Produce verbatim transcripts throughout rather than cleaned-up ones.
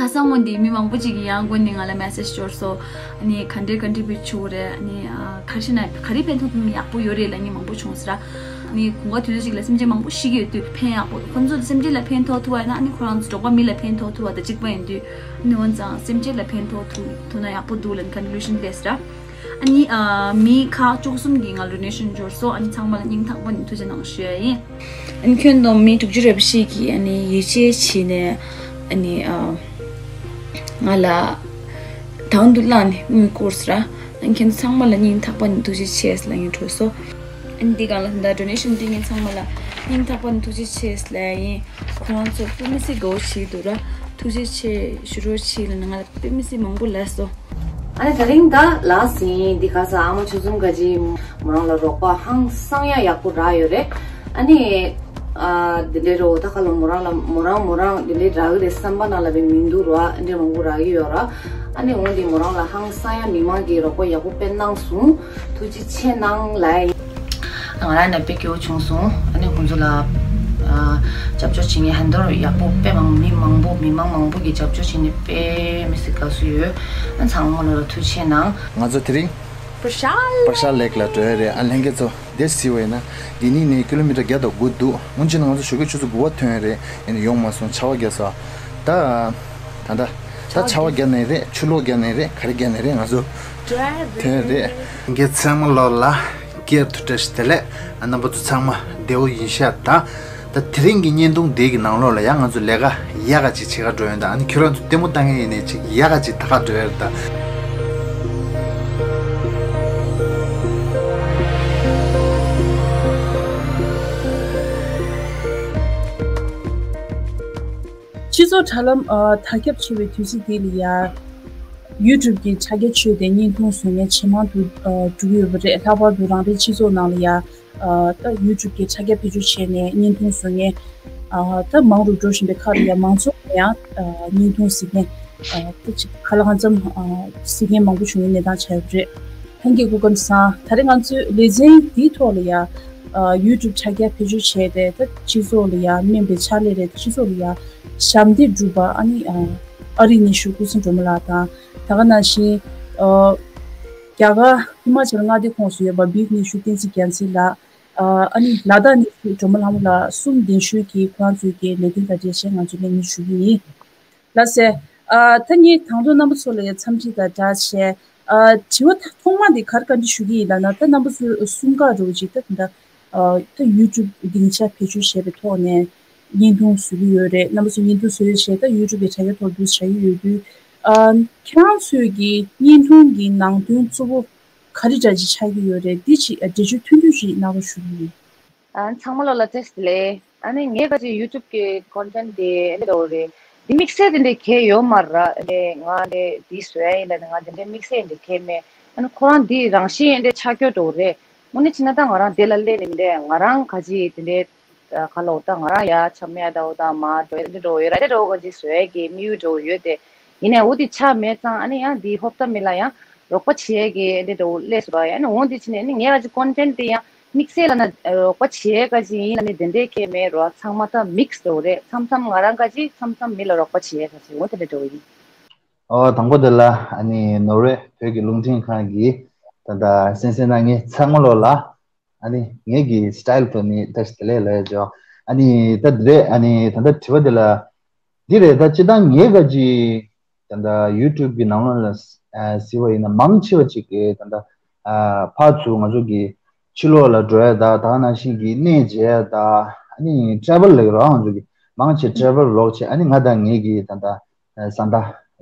ཁ་སང་སྔོན་དེ་མི་མང་པོ་ཅིག་གིས་ཡང་སྒོ་ནས་ང་ལ་མེ་སེཇ་འབྱོར་སོང་། ཨ་ནི་ག་འདྲས་contribute་བྱུང་རེད། ཨ་ནི་ཨ་ག་རེ་ན་ག་རེ་ཕན་ཐོགས་ཐུབ་ན་ཡག་པོ་ཡོད་རེད་ལབ་མཁན་མང་པོ་བྱུང་སོང་ར། ཨ་ནི་དགུན་ཁ་དུས་ཚོད་ཅིག་ལ་སེམས་ཅན་མང་པོ་ཤི་གི་ཡོད་དུས་ཕན་ཡག་པོ། ཁོང་ཚོ་སེམས་ཅན་ལ་ཕན་ཐོགས་ཐུབ་པ་ཡིན་ན་ཨ་ནི་ཁོ་རང་ཚོ་འབྲོག་པ་མི་ལ་ཕན་ཐོགས་ཐུབ་པ་དང་གཅིག་པ་ཡིན་དུས། ཨ་ནི་འོན་ཀྱང་སེམས་ཅན་ལ་ཕན་ཐོགས་ཐུབ་ཐུབ་ན་ཡག་པོ་འདུག་ལབ་contribution་སླེབས་སོང་ར། ཨ་ནི་ཨ་མི་ཁག་བཅུ་གསུམ་གྱིས་ང་ལ་donation་འབྱོར་སོང་། ཨ་ནི་ཚང་མ་ལ་སྙིང་ཐག་པ་ནས་ཐུགས་རྗེ་གནང་ཞུ་ཡ་ཡིན། ཨ་ནི་ཁྱོན་བསྡོམས་མི་དྲུག་ཅུ་རེ་བཞི་ཞིག་གིས་ཨ་ནི་ཡིད་ཆེས་བྱས་ནས་ཨ་ནི་ཨ་ང་ལ་དང་དུ་བླངས་ནས་དངུལ་བསྐུར་སོང་ར། ཨ་ནི་ཁྱེད་ཚོ་ཚང་མ་ལ་སྙིང་ཐག་པ་ནས་ཐུགས་རྗེ་ཆེ་ལབ་སྙིང་འདོད་སོང་། ཨ་ནི་འདི་སྒང་ལ་ད་ལྟ་donation་སྤྲད་མཁན་ཚང་མ་ལ་སྙིང་ཐག་པ་ནས་ཐུགས་རྗེ་ཆེ་ལབ་ཡིན། ཁོ་རང་ཚོ་དཔེ་མི་སྲིད་དགའ་བོ་བྱེད་འདུག་ར། ཐུགས་རྗེ་ཆེ་ཞུ་རོགས་བྱེད་ལབ་ནས་ང་ལ་དཔེ་མི་སྲིད་མང་པོ་ལབ་སོང་། ཨ་ནི་དེ་རིང་ད་ལ་ཟིན་འདི་ག་ས་ཨ་མ་ཆུ་ཚོད་ག་ཅི་མོ་རང་ལ་རོགས་པ་ཧང་སང་ཡ་ཡག་པོ་རག་ཡོད་རེད། ཨ་ནི་ཨ་འདི་འདྲའི་རོགས་ད་ཁ་ལོ་མོ་རང་ལ་མོ་རང་མོ་རང་འདི་འདྲའི་རག་གི་རེད་བསམ་པ་ནང་ལ་བའི་མི་འདུག་ར། འདི་འདྲའི་མང་པོ་རག་གི་ཡོད་ར། ཨ་ནི་འོན་ཏེ་མོ་རང་ལ་ཧང་སང་ཡ་མི་མང་གིས་རོགས་པ་ཡག་པོ་སྤེལ་གནང་སོང་། ཐུགས་རྗེ་ཆེ་གནང་ལབ་ཡིན། ང་རང་ནས་དཔེ་སྐྱིད་པོ་བྱུང་སོང་། ཨ་ནི་ཁོང་ཚོ་ལ་ཨ་རྒྱབ་སྐྱོར་བྱེད་མཁན་ཧན་དོར་ཡག་པོ་དཔེ་མང་མི་མང་པོ་མི་མང་མང་པོ་གིས་རྒྱབ་སྐྱོར་བྱས་ནས་དཔེ་མི་སྲིད་དགའ་བསུ་ཡོད། ཨ་ཚང་མ་ལོ་ལ་ཐུགས་རྗེ་ཆེ་གནང་། ང་ཚོ་དེ་རིང་བྷ་ཤ་ལེག་ལ་འགྲོ་ཡ་རེད། ཨ་ལྷན་རྒྱས་ཚོ་འདིར་གཟིགས་པ་ཡིན་ན་འདི་ནས་ནི་ཀི་ལོ་མི་ཊར་བརྒྱ་དང་དགུ་འདུག་སྔོན་ཆད་ང་ཚོ་ཞོགས་ཀས་ཆུ་ཚོད་དགུ་པ་ཐོན་རེད། ཡིན་ནའི་ཡོང་མ་སོང་། ཆར་པ་བརྒྱབ་སོང་། ད་ད་ད་ད་ཆར་པ་བརྒྱབ་ནའི་རེད། ཆུ་ལོག་བརྒྱབ་ནའི་རེད། ག་རེ་བརྒྱབ་ནའི་རེད། ང་ཚོ་ཐོན་རེད། ངས་ཚང་མ་ལོ་ལ་སྐྱེལ་དུ་བཀྲ་ཤིས་བདེ་ལེགས། རྣམ་པ་ཚོ་ཚང་མ་བདེ་པོ་ཡིན་ཤག་ད་ད་དེ་རིང་གི་བརྙན་ཐུང་འདི་གི་ནང་ལོགས་ལ་ཡང་ང་ཚོ་ལས་ཀ་ཡག་ག་ཅིག་བྱེད་ག་འགྲོ་ཡོད། ད་ཨ་ནི་ཁྱོད་རང་ཚོ་ལྟད་མོ་ལྟ་མཁན་ཡིན་ནའི་ཅིག་ཡག་ག་ཅིག་ད་ག་འགྲོ་ཡོད་ད། སྤྱི་ཚོགས་དྲ་ལམ་ཨ་དར་ཁྱབ་ཆེ་བའི་དུས་ཚིགས་འདི་ལ་ཡ། YouTube་གི་དྲ་རྒྱ་ཆོས་དེ་བརྙན་ཐུང་བཟོ་མཁན་ཇེ་མང་དུ་ཨ་འགྲོ་གི་ཡོད་པ་རེད། ལྷག་པར་དུ་རང་རེའི་སྤྱི་ཚོགས་ནང་ལ་ཡ་ཨ་ད་YouTube་གི་དྲ་རྒྱ་བེད་སྤྱོད་བྱས་ནས་བརྙན་ཐུང་བཟོ་མཁན་ཨ་ད་མང་རུ་འགྲོ་བཞིན་པའི་ཁར་ལ་ཡ་མང་ཚོགས་ལ་ཡང་ཨ་བརྙན་ཐུང་གཟིགས་མཁན་ཨ་ད་ཅིག་ག་ལ་གང་འཚམ་ཨ་གཟིགས་མཁན་མང་པོ་བྱུང་བའི་གནས་སྟངས་ཆགས་ཡོད་པ་རེད། ལྷན་རྒྱས་སྐུ་ཁམས་བཟང་། ད་རེས་ང་ཚོའི་ལེ་ཚན་འདིའི་ཐོག་ལ་ཡ་ཨ་YouTube་དྲ་རྒྱ་བེད་སྤྱོད་བྱས་ཏེ་ད་སྤྱི་ཚོགས་ལ་ཡ་སྨན་པའི་ཕྱག་ལས་རེད། སྤྱི་ཚོགས་ལ་ཡ་ཞབས་འདེགས་སྒྲུབ་པ་ཨ་ནི་ཨ་ཨ་རིའི་ནས་བཞུགས་སྐུ་ཚེ་སྒྲོལ་མ་ལགས་དང་། ད་ག་ནང་བཞིན་ཨ་རྒྱ་གར་ཧི་མ་ཅལ་མངའ་སྡེ་ཁོངས་སུ་ཡོད་པ་བིག་ནས་བཞུགས་བསྟན་འཛིན་རྒྱལ་མཚན་ལགས། ཨ་ཨ་ནི་ལ་དྭགས་ནས་བཞུགས་སྒྲོལ་མ་ལྷ་མོ་ལགས་གསུམ་གདན་ཞུས་ཀྱིས་ཁོ་རང་ཚོའི་གི་ལས་དོན་དང་འབྲེལ་བྱས་ང་ཚོ་སླེབས་མྱོང་ཞུ་གི་ཡིན། ལགས་སེ། ཨ་ད་ངས་དང་ཐོག་རྣམ་པ་ཚོ་ལ་ཡང་འཚམས་འདྲི་དང་སྦྲགས་བྱས། ཨ་དྲི་བ་ཐོག་མ་འདི་ག་རེ་བཀའ་འདྲི་ཞུ་གི་ཡིན་ལབ་ན། ད་རྣམ་པ་ཚོ་གསུམ་ཀ་འདྲ་བོ་ཅིག་ད་ད་ཨ་ད་YouTube་སྡིངས་ཆ་བེད་སྤྱོད་བྱས་པའི་ཐོག་ནས་བརྙན་ཐུང་བཟོ་གི་ཡོད་རེད། རྣམ་པ་ཚོ་བརྙན་ཐུང་བཟོ་ཡོད་བྱས། ད་YouTube་གི་དྲ་རྒྱ་ཐོག་འདུག་བྱ་གི་ཡོད་དུས། ཨ་ཁྱེད་རང་ཚོའི་གི་བརྙན་ཐུང་གི་ནང་དོན་གཙོ་བོ་ག་རེ་འདྲ་ཅིག་ཆགས་ཀྱི་ཡོད་རེད། འདི་ཅིག་འགྲེལ་བརྗོད་ཐུང་ཐུང་ཅིག་གནང་རོགས་ཞུ་གི་ཡིན། ཨ་ཚང་མ་ལོ་ལ་བཀྲ་ཤིས་བདེ་ལེགས། ཨ་ནི་ངས་ག་ཅིག་YouTube་གི་content་དེ་ཨ་ནི་འདྲ་བོ་རེད། འདི་དམིགས་བསལ་དེ་འདྲ་གལ་ཡོད་མ་རེད། ཨ་ནི་ང་འདི་འདི་བཟོ་ཡ་ཡིན་ལབ་ནས་ང་དེ་འདྲ་དམིགས་བསལ་འདི་གལ་མེད། ཨ་ནི་ཁོ་རང་འདི་རང་བཞིན་འདི་ཆགས་ཀྱོག་འདྲ་བོ་རེད། དངོས་གནས་བྱས་ན་ད་ང་རང་འདི་ལ་སླེབས་ནས་འདི་ང་རང་ག་ཅིག་དེ་འདྲའི་ཨ་ག་ལ་འོ་ད་ང་རང་ཡ་འཆམ་ཡ་ད་འོ་ད་མ་འགྲོ་ཡ་འདི་འདྲ་བོ་ཡོད་ར། འདི་འདྲ་བོ་ག་ཅིག་བཟོ་ཡ་གི་དམིགས་ཡུལ་འདྲ་བོ་ཡོད་དེ། ཡིན་ནའི་འོ་དེ་ཆགས་མེད་ཙང་ཨ་ནི་ཡང་དེའི་ཧོབ་ཏ་མི་ལ་ཡང་རོགས་པ་བྱེད་ཡས་ཀྱི་འདི་འདྲ་བོ་སླེབས་སོང་ར། ཡ་ཨ་ནི་འོ་འདི་ཕྱིན་ནས་ཨ་ནི་ངས་ཨ་ཅི་ཀོན་ཊེན་ཊི་དེ་ཡང་དམིགས་བསལ་ལ་ན་རོགས་པ་བྱེད་ཡས་ཀ་ཅིག་ཡིན་ལ་ནི་དེ་འདྲའི་ཁྱད་མེད་རོ། ཚང་མ་ད་མིག་སི་འདྲ་བོ་རེད། མཚམས་མཚམས་ང་རང་ཀ་ཅིག་མཚམས་མཚམས་མི་ལ་རོགས་པ་བྱེད་ཡས་ཀ་ཅིག་འོ་དེ་འདྲ་འདྲ་བོ་ཡིན། ཨོ་དང་པོ་དེ་ལ་ཨ་ནི་ནོར་ཝེ་བོད་ཀྱི་རླུང་འཕྲིན་ཁང་གི་ད་ལྟ་གསན་གཟིགས་གནང་མཁན་ཚང་མ་ལོ་ལ་ཨ་ནི་ངེད་ཀྱི་སི་ཊལ་ཐོག་ནས་བཀྲ་ཤིས་བདེ་ལེགས་ལབ་ཡ་ཅོ། ཨ་ནི་ད་འདི་རེད། ཨ་ནི་ད་ལྟ་དྲི་བ་འདི་ལ་འདི་རེད། ད་སྤྱིར་བཏང་ངས་ག་ཅིག་ད་ལྟ་ཡུ་ཊུབ་གི་ནང་ལོགས་ལ་ཨ་གཟིགས་པ་ཡིན་ན་མང་ཆེ་བ་ཅིག་གིས་ད་ལྟ་ཨ་ཕར་ཚུར་ང་ཚོ་གི་ཕྱི་ལོགས་ལ་འགྲོ་ཡ་ད་ད་ག་ནང་བཞིན་གྱི་གནས་མཇལ་ཡ་ད་ཨ་ནི་ཊེ་རེ་ཝལ་ལབ་ཀྱི་རེད་བ། ང་ཚོ་གི་མང་ཆེ་ཊེ་རེ་ཝལ་ལོག་བྱས། ཨ་ནི་ང་དང་ངེད་ཀྱི་ད་ལྟ་བཟའ་ཟླ་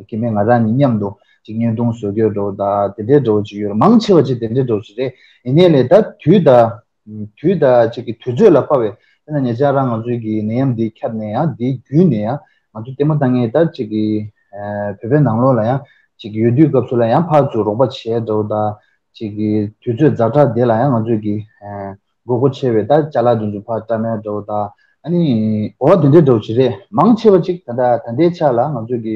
སྐྱེ་དམན་ང་རང་གཉིས་མཉམ་དུ་ཅིག་བརྙན་ཐུང་བཟོ་རྒྱུ་འདྲ་བོ་དང་དེ་འདྲའི་འདྲ་བོ་ཅིག་ཡོད་རེད། མང་ཆེ་བ་ཅིག་དེ་འདྲའི་འདྲ་བོ་ཅིག་རེད། ཡིན་ནའི་ལས་ད་དུས་ད་དུས་ད་ཅིག་གི་དུས་ཚོད་ལ་དཔག་པའི་དཔེར་ན་ཉེ་ཆར་རང་ང་ཚོའི་གི་ནད་ཡམས་འདི་ཁྱབ་ནས་ཡང་འདི་བརྒྱུད་ནས་ཡང་ང་ཚོ་ལྟད་མོ་ལྟ་མཁན་ད་ཅིག་གི་བོད་པའི་ནང་ལོགས་ལ་ཡང་ཅིག་ཡོད་དུས་སྐབས་སུ་ལ་ཡང་ཕར་ཚུར་རོགས་པ་བྱས་འདྲ་བོ་དང་ཅིག་གི་དུས་ཚོད་ཛ་དྲག་དེ་ལ་ཡང་ང་ཚོས་གི་དགོས་མཁོ་ཆེ་བའི་ད་ཅ་ལག་དེ་ཚོ་ཕར་བཀྲམ་ཡ་འདྲ་བོ་དང་ཨ་ནི་འོ་དེ་འདྲའི་འདྲ་བོ་ཅིག་རེད། མང་ཆེ་བ་ཅིག་ད་ལྟ་ད་ལྟའི་ཆ་ལ་ང་ཚོས་གི་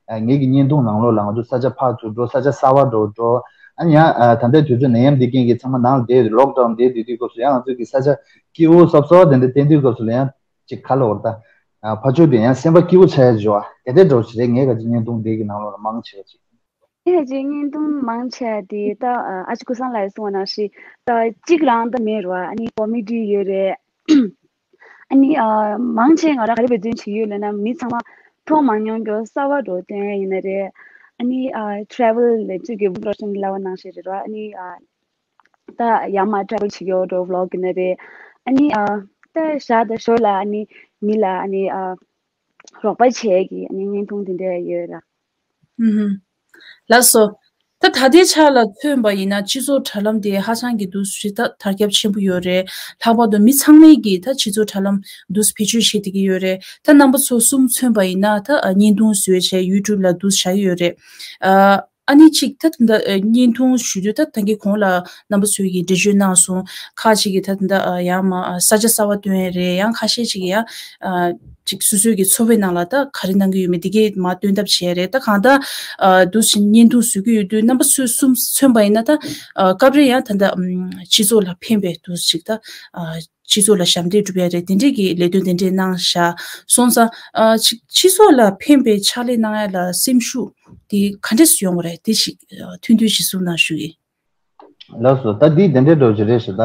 ངེད་ཀྱི་བརྙན་ཐུང་ནང་ལོགས་ལ་ང་ཚོ་ས་ཆ་ཕར་ཚུར་འགྲོ། ས་ཆ་གསར་པ་འགྲོ་འགྲོ། ཨ་ནི་ཡང་ད་ལྟའི་དུས་ཚོད་ནད་ཡམས་འདི་རྐྱེན་གྱིས་ཚང་མ་ནང་ལ་བསྡད། ལོག་ཌའུན་བསྡད་དུས་དུས་སྐབས་སུ་ཡང་ང་ཚོས་གི་ས་ཆ་སྐྱིད་པོ་སོབ་སོབ་དེ་འདྲ་བསྟན་དུས་སྐབས་སུ་ལ་ཡང་ཅིག་ག་ལ་འོར་ད་ ཕར་ཕྱོགས་དེ་ཡང་སེམས་པ་སྐྱིད་པོ་ཆགས་ཡ་ཅིག་ཡོད་པ་དེ་འདྲ་འདྲ་བོ་ཅིག་རེད། ངས་ག་ཅིག་བརྙན་ཐུང་འདི་གི་ནང་ལོགས་ལ་མང་ཆེ་བ་ཅིག་ངས་ཀྱི་བརྙན་ཐུང་མང་ཆེ་བ་དེ་ད་ཨ་ཅག་ཀུན་བཟང་ལགས་གསུངས་པ་ནང་བཞིན་ད་གཅིག་རང་ད་མེད་རེད་བ། ཨ་ནི་ཀོ་མེ་ཌི་ཡོད་རེད། ཨ་ནི་ཨ་མང་ཆེ་ང་རང་ག་རེ་འབད་བརྩོན་བྱེད་ཀྱི་ཡོད་ལབ་ན་མི་ཚང་མ་མཐོང་མ་མྱོང་རྒྱུ་གསར་པ་འདྲ་བོ་སྟོན་ཡ་ཡིན་ན་རེད། ཨ་ནི་ཨ་ཊེ་རེ་ཝལ་ལབ་ཅིག་གི་ཝི་ལོག་ཅིག་ལབ་པ་ནང་བཞིན་རེད་བ། ཨ་ནི་ཨ་ད་ཡར་མར་ཊེ་རེ་ཝལ་བྱེད་ཀྱི་ཡོད་འདྲ་བོ་ཝི་ལོག་ཡིན་ན་རེད། ཨ་ནི་ཨ་ད་ཞག་དང་ཞོར་ལ་ཨ་ནི་མི་ལ་ཨ་ནི་ཨ་རོགས་པ་བྱེད་ཀྱི་ཨ་ནི་བརྙན་ཐུང་དེ་འདྲ་ཡོད་ར། ཨུ་ཧུམ། ལགས་སོ། ད་ད་ལྟའི་ཆ་ལ་མཚོན་པ་ཡིན་ན་སྤྱི་ཚོགས་དྲ་ལམ་དེ་ཧ་ཅང་གི་འདུག་ཞེ་ད་དར་ཁྱབ་ཆེན་པོ་ཡོད་རེད། ལྷག་པར་དུ་མི་ཚང་མས་ཀྱིས་ད་སྤྱི་ཚོགས་དྲ་ལམ་འདུག་བེད་སྤྱོད་བྱེད་བསྡད་ཀྱི་ཡོད་རེད། ད་རྣམ་པ་ཚོ་གསུམ་མཚོན་པ་ཡིན་ན་ད་བརྙན་ཐུང་བཟོས་བྱས་ཡུ་ཊུབ་ལ་འདུག་བཞག་གི་ཡོད་རེད། ཨ་ཨ་ནི་གཅིག་ད་ད་བརྙན་ཐུང་ཞུ་དུས་ད་ད་གིན་གོང་ལ་རྣམ་པ་ཚོས་ཀྱིས་འགྲེལ་བརྗོད་གནང་སོང་། ཁག་ཅིག་གིས་ད་ད་ཡང་མ་ས་ཆ་གསར་པ་སྟོན་ཡས་རེད། ཡང་ཁ་ཤས་ཅིག་གིས་ཡང་ཨ་ཅིག་སོ་སོའི་གི་འཚོ་བའི་ནང་ལ་ད་ག་རེ་གནང་གི་ཡོད་མེད་དེ་གས་མར་སྟོན་ཐབས་བྱས་རེད། ད་གང་ལྟར་ཨ་འདུག་སེ་བརྙན་ཐུང་བཟོ་གི་ཡོད་དུས་རྣམ་པ་ཚོས་གསུམ་མཚོན་པ་ཡིན་ན་ད་ཨ་སྐབས་རེ་ཡང་ད་ད་ཨམ་སྤྱི་ཚོགས་ལ་ཕན་པའི་འདུག་ཅིག་ད་ཨ་སྤྱི་ཚོགས་ལ་ཞབས་འདེགས་སྒྲུབ་ཡ་རེད། དེ་འདྲས་ཀྱི་ལས་དོན་དེ་འདྲས་གནང་བཞག་སོང་ཙང་ཨ་ཅིག་སྤྱི་ཚོགས་ལ་ཕན་པའི་ཕྱག་ལས་གནང་ཡ་ལ་སེམས་ཤུགས་དེ་ག་འདྲས་སེ་ཡོང་བ་རེད། དེ་ཞིག་ཨ་ཐུང་ཐུང་ཞིག་གསུངས་གནང་ཞུ་གི། ལགས་སོ། ད་འདི་དེ་འདྲའི་འགྲོ་གི་རེད་ཞེ་ད།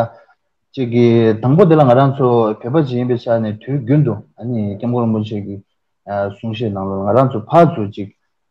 གཅིག་གི་དང་པོ་དེ་ལ་ང་རང་ཚོ་བོད་པ་ཅིག་ཡིན་པའི་ཆ་ནས་དུས་རྒྱུན་དུ་ཨ་ནི་སྐྱབས་མགོན་རིན་པོ་ཆེ་གི་ཨ་གསུང་བཤད་ནང་ལ་ང་རང་ཚོ་ཕར་ཚུར་ཅིག་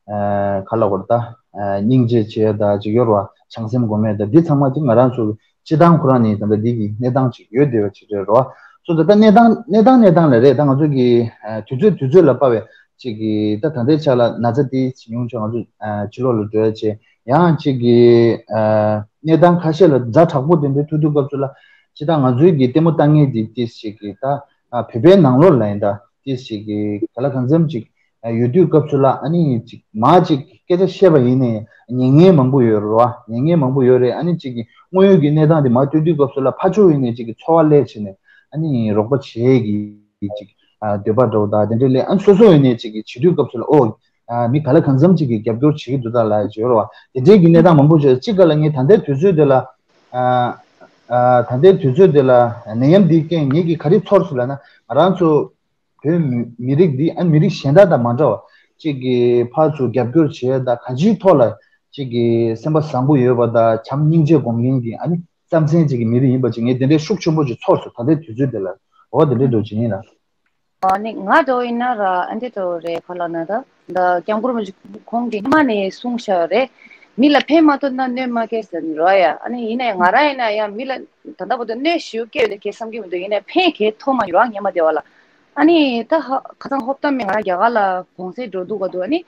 ཨ་ག་ལབ་དགོས་རེད་ད། ཨ་སྙིང་རྗེ་བྱེད་ཡ་ད་ཅིག་ཡོད་རེད་བ། བྱང་སེམས་སྒོམ་ཡ་ད་འདི་ཚང་མ་ཅིག་ང་རང་ཚོ་སྤྱི་བཏང་ཁོ་རང་ནས་ད་ལྟ་འདི་གི་གནས་སྟངས་ཅིག་ཡོད་བསྡད་པ་ཅིག་རེད་རེད་བ། སོ་ད་ལྟ་གནས་སྟངས་གནས་སྟངས་གནས་སྟངས་ལ་རེད། ད་ང་ཚོ་གི་ཨ་དུས་ཚོད་དུས་ཚོད་ལ་དཔག་པའི་ཅིག་གི་ད་ད་ལྟའི་ཆ་ལ་ན་ཚ་དེ་ཅིག་ཉུང་ཆུང་ང་ཚོ་ཨ་ཕྱི་ལོགས་ལ་འགྲོ་ཡ་བྱེད། ཡང་གཅིག་གི་ཨ་གནས་སྟངས་ཁ་ཤས་ལ་ཛ་དྲག་པོ་དེ་འདྲའི་ཐུག་དུས་སྐབས་སུ་ལ་ཅི་ད་ང་ཚོའི་གི་ལྟད་མོ་ལྟ་མཁན་དེ་ཏིས་ཅིག་གི་ད་ཨ་བོད་པའི་ནང་ལོགས་ལ་ཡིན་ད་ཏིས་ཅིག་གི་ག་ལ་གང་འཚམ་ཅིག་ཨ་ཡོད་དུས་སྐབས་སུ་ལ་ཨ་ནི་ཅིག་མ་ཅིག་སྐད་ཆ་བཤད་པ་ཡིན་ནའི་ཉན་མཁན་མང་པོ་ཡོད་རེད་བ། ཉན་མཁན་མང་པོ་ཡོད་རེད། ཨ་ནི་ཅིག་གི་དངོས་ཡོད་ཀྱི་གནས་སྟངས་དེ་མ་ཐོས་དུས་སྐབས་སུ་ལ་ཕར་ཕྱོགས་ཡིན་ནའི་ཅིག་གི་ཚོར་བ་སླེབས་བྱས་ནས་ཨ་ནི་རོགས་པ་བྱེད་ཀྱི་ཅིག་ཨ་འདོད་པ་འདྲ་བོ་དང་དེ་འདྲ་ལས་ཨ་ནི་སོ་སོ་ཡིན་ནའི་ཅིག་གི་བྱེད་དུས་སྐབས་སུ་ལ་ཨོ། ཨ་མི་ག་ལ་གང་འཚམ་ཅིག་གིས་རྒྱབ་སྐྱོར་བྱེད་ཀྱི་འདུག་ད་ལབ་ཡ་ཅིག་ཡོད་རེད་བ། དེ་འདྲའི་གི་གནས་སྟངས་མང་པོ་ཅིག་གཅིག་ག་ལ་ངས་ད་ལྟའི་དུས་ཚོད་དེ་ལ་ཨ་ཨ་ད་ལྟའི་དུས་ཚོད་དེ་ལ་ནད་ཡམས་འདིའི་རྐྱེན་ངེད་ཀྱིས་ག་རེ་ཚོར་སོང་ལབ་ན་ང་རང་ཚོ་བོད་མི་མི་རིགས་འདི་ཨ་མི་རིགས་གཞན་དག་དང་མ་འདྲ་བ་ཅིག་གི་ཕར་ཚུར་རྒྱབ་སྐྱོར་བྱེད་ཡ་དང་གང་ཅིའི་ཐོག་ལ་ཅིག་གི་སེམས་པ་བཟང་པོ་ཡོད་པ་དང་བྱམས་སྙིང་རྗེ་སྒོམ་མཁན་གྱི་ཨ་ནི་རྩམ་ཟན་ཅིག་གི་མི་རིགས་ཡིན་པ་ཅིག་ངས་དེ་འདྲའི་ཤུགས་ཆེན་པོ་ཅིག་ཚོར་སོང་ད་ལྟའི་དུས་ཚོད་དེ་ལ། འོ་དེ་འདྲའི་འགྲོ་ཅིག་ཡིན་ལ། ཨ་ནི་ང་འདྲ་བོ་ཡིན་ན་ར་ཨ་འདྲ་འདྲ་བོ་རེད་ག་ལབ་ན་ད་ད་སྐྱབས་མགོན་རིན་པོ་ཆེ་ཁོང་གིས་སྔ་མ་ནས་གསུངས་བཞག་ཡོད་རེད། མི་ལ་ཕན་མ་ཐོགས་ན་གནོད་མ་སྐྱེལ་ཟེར་ནས་རོ་ཡ། ཨ་ནི་ཡིན་ནའི་ང་རང་ཡིན་ན་ཡང་མི་ལ་ད་ལྟ་བར་དུ་གནོད་ཞེ་པོ་སྐྱེལ་ཡོད་དེ་སྐྱེལ་བསམ་གྱི་མི་འདུག་ཡིན་ནའི་ཕན་གྱི་ཐོགས་མ་ཡོད་རང་ཉན་མ་བདེ་བ་ལ། ཨ་ནི་ད་ཧ་ཁ་སང་ཧོབ་ཏམ་མེད་ང་རང་རྒྱ་གར་ལ་གུང་སེང་འགྲོ་འདུག་ག་འདུག་ཨ་ནི་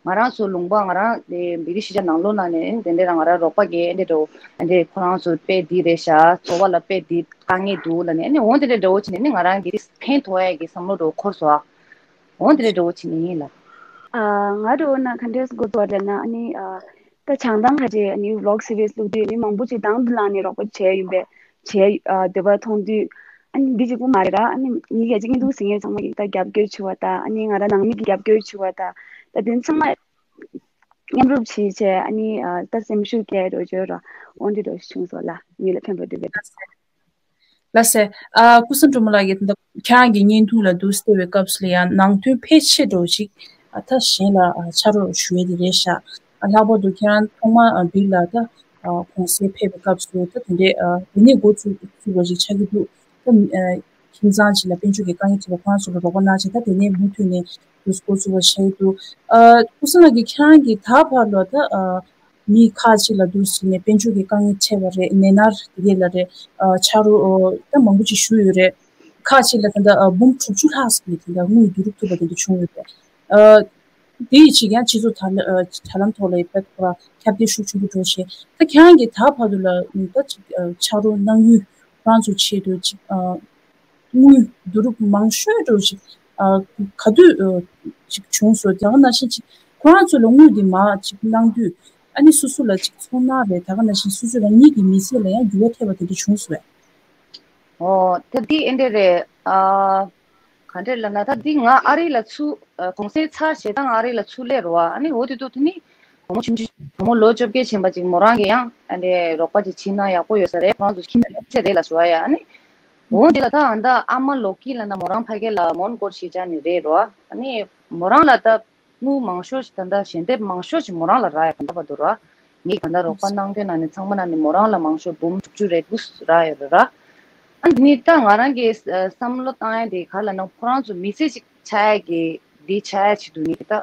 ང་རང་ཚོ་ལུང་པ་ང་རང་དེ་བི་རི་ཤི་ཅ་ནང་ལོགས་ནང་ནས་དེ་འདྲས་རང་ང་རང་རོགས་པ་གིས་ཨེ་འདྲས་འགྲོ་ཨེ་འདྲས་ཁོ་རང་ཚོ་དཔེ་འདི་རེད་ཤག་འཚོ་བ་ལ་དཔེ་འདི་དཀའ་ངལ་འདུག་ལབ་ནས་ཨ་ནི་འོང་དེ་འདྲས་འདྲ་བོ་བྱས་ནས་ཨ་ནི་ང་རང་གི་ཕན་ཐོགས་ཡ་གི་བསམ་བློ་འདྲ་བོ་འཁོར་སོང་ཨ། འོང་དེ་འདྲས་འདྲ་བོ་བྱས་ནས་ཡིན་ལ། ཨ་ང་འདྲ་བོ་ན་ག་འདྲས་འགོ་བཙུགས་པ་རེད་ན་ཨ་ནི་ཨ་ད་བྱང་ཐང་ཁ་ཆེ་ཨ་ནི་ཝི་ལོག་སི་རི་ཡས་བླུགས་དུས་ཨ་ནི་མང་པོ་ཅིག་དང་དུ་བླངས་ནས་རོགས་པ་བྱས་ཡིན་པས་བྱས་ཨ་འདོད་པ་མཐོང་དུས་ཨ་ནི་འདི་གཅིག་པུ་མ་རེད་ར། ཨ་ནི་ངེད་ཀྱི་གཅིག་གཉིས་འདུག་ཟེར་མཁན་ཚང་མ་གིས་ད་རྒྱབ་སྐྱོར་བྱེད་པ་དང་ཨ་ནི་ང་རང་ནང་མི་གིས་རྒྱབ་སྐྱོར་བྱེད་པ་དང་ད་དེ་ཚང་མ་མཉམ་རུབ་བྱས་བྱས་ཨ་ནི་ཨ་ད་སེམས་ཤུགས་སྐྱེད་འགྲོ་བྱོས་ར། འོ་འདི་འདྲ་བྱུང་སོང་ལ་མི་ལ་ཕན་པ་འདུག་གས། ལགས་སེ། ཨ་ཀུན་བཟང་སྒྲོལ་མ་ལགས་ཀྱིས་ད་ལྟ་ཁྱེད་རང་གི་བརྙན་ཐུང་ལ་འདུག་སེ་བལྟས་པའི་སྐབས་སུ་ལ་ཡང་ནང་དོན་ཕལ་ཆེར་འདྲ་བོ་ཞིག་ཨ་ད་གཞན་ལ་ཨ་ཕྱག་རོགས་ཞུ་ཡས་དེ་རེད་ཤག་ཨ་ལྷག་པར་དུ་ཁྱེད་རང་ཐོག་མ་ཨ་བིར་ལ་ད་ཨ་གུང་སེང་ཕེབས་པའི་སྐབས་སུ་ད་དེ་འདྲའི་ཨ་དེ་ནས་འགོ་བཙུགས་བཙུགས་པ་ཞིག་ཆགས་ཀྱི་འདུག་ད་ཨ་ཁྱིམ་ཚང་ཞིག་ལ་དཔལ་འབྱོར་གྱི་དཀའ་ངལ་འཕྲད་པ་ཁོ་རང་ཚོ་ལ་རོགས་པ་གནང་བྱས་ད་དེ་ནས་མུ་མཐུད་ནས་འདུག་སེ་འགོ་བཙུགས་པ་ཆགས་ཀྱི་འདུག་ཨ་ཀུན་བཟང་ལགས་ཀྱིས་ཁྱེད་རང་གིས་ད་བར་ལ་ད་ཨ། མི་ཁག་ཅིག་ལ་འདུག་ཟེར་ནས་དཔལ་འབྱོར་གྱི་དཀའ་ངལ་འཕྲད་པ་རེད། ནད་མནར་དེ་གས་ལ་རེད། ཨ་ཕྱག་རོགས་ཨ་ད་མང་པོ་ཅིག་ཞུས་ཡོད་རེད། ཁག་ཅིག་ལ་ད་ལྟ་ཨ་འབུམ་དྲུག་ཅུ་ལྷག་ཙམ་ནས་ད་ལྟ་དངུལ་བསྡུ་རུབ་ཐུབ་པ་དེ་འདྲ་བྱུང་ཡོད་རེད། ཨ་དེ་ཡི་ཕྱིར་ཡང་སྤྱི་ཚོགས་དྲ་ལ་ཨ་དྲ་ལམ་ཐོག་ལ་ཡོད་པའི་ཁོ་ར་ཁྱབ་གདལ་ཤུགས་ཆེན་པོ་འགྲོ་བྱས། ད་ཁྱེད་རང་གིས་ད་བར་དུ་ལ་ད་ཅིག་ཨ་ཕྱག་རོགས་གནང་ཡུལ་ཁོ་རང་ཚོའི་ཆེད་དུ་ཅིག་ཨ། དངུལ་བསྡུ་རུབ་མང་ཤོས་འདྲ་བོ་ཞིག་ཨ་ག་དུས་ཨ་ཅིག་བྱུང་སོང་། ད་ག་ནང་བཞིན་ཅིག་ཁོ་རང་ཚོ་ལ་དངུལ་འདི་མར་ཅིག་གནང་དུས་ཨ་ནི་སོ་སོ་ལ་ཅིག་ཚོར་སྣང་རེད། ད་ག་ནང་བཞིན་སོ་སོ་རང་ཉིད་ཀྱི་མི་ཚེ་ལ་ཡང་འགྱུར་བ་ཐེབས་པ་དེ་འདྲ་བྱུང་སོང་བས། ཨོ་ད་འདི་ཨེ་འདྲ་རེད། ཨ་ག་འདྲ་ལབ་ན་ད་འདི་ང་ཨ་རི་ལ་ཚུར་ཨ་གུང་སེང་ཚར་རྗེས་ད་ང་ཨ་རི་ལ་ཚུར་སླེབས་རེད་བ། ཨ་ནི་འོ་དེ་དུས་དེ་ནི་བུ་མོ་ཆུང་ཆུང་བུ་མོ་ལོ་བཅོ་བརྒྱད་ཕྱིན་པ་ཅིག་མོ་རང་གིས་ཡང་ཨ་འདྲ་རོགས་པ་ཅིག་བྱེད་ན་ཡག་པོ་ཡོད་ས་རེད། ཁོ་རང་ཚོ་ཁྱིམ་མཚེས་རེད་ལབ་སོང་བ་ཡ། ཨ་ནི། འོ་འདི་ལ་ད་ཨ་ད་ཨ་མ་ལོ་ཀི་ལ་ན་མོ་རང་ཕ་གི་ལ་མོན་གྷོ་ཤི་ཅན་ནི་རེད་རོ། ཨ་ནི་མོ་རང་ལ་ད་དངུལ་མང་ཤོས་ཤིག་ད་ད་ཞལ་འདེབས་མང་ཤོས་ཤིག་མོ་རང་ལ་རག་ཡ་ག་འདྲ་བ་འདུག་རོ། ངས་ག་ད་རོགས་པ་གནང་དོན་ན་ནི་ཚང་མ་ན་ནི་མོ་རང་ལ་མང་ཤོས་འབུམ་དྲུག་ཅུ་རེ་དགུ་རག་ཡོད་རེད་ར། ཨ་ནི་ད་ང་རང་གི་བསམ་བློ་བཏང་ཡ་དེ་ག་ལ་ན་ཁོ་རང་ཚོ་མི་ཚེ་ཞིག་ཆགས་ཡ་གི་འདི་ཆགས་ཡ་ཆེད་དུ་ནི་ད་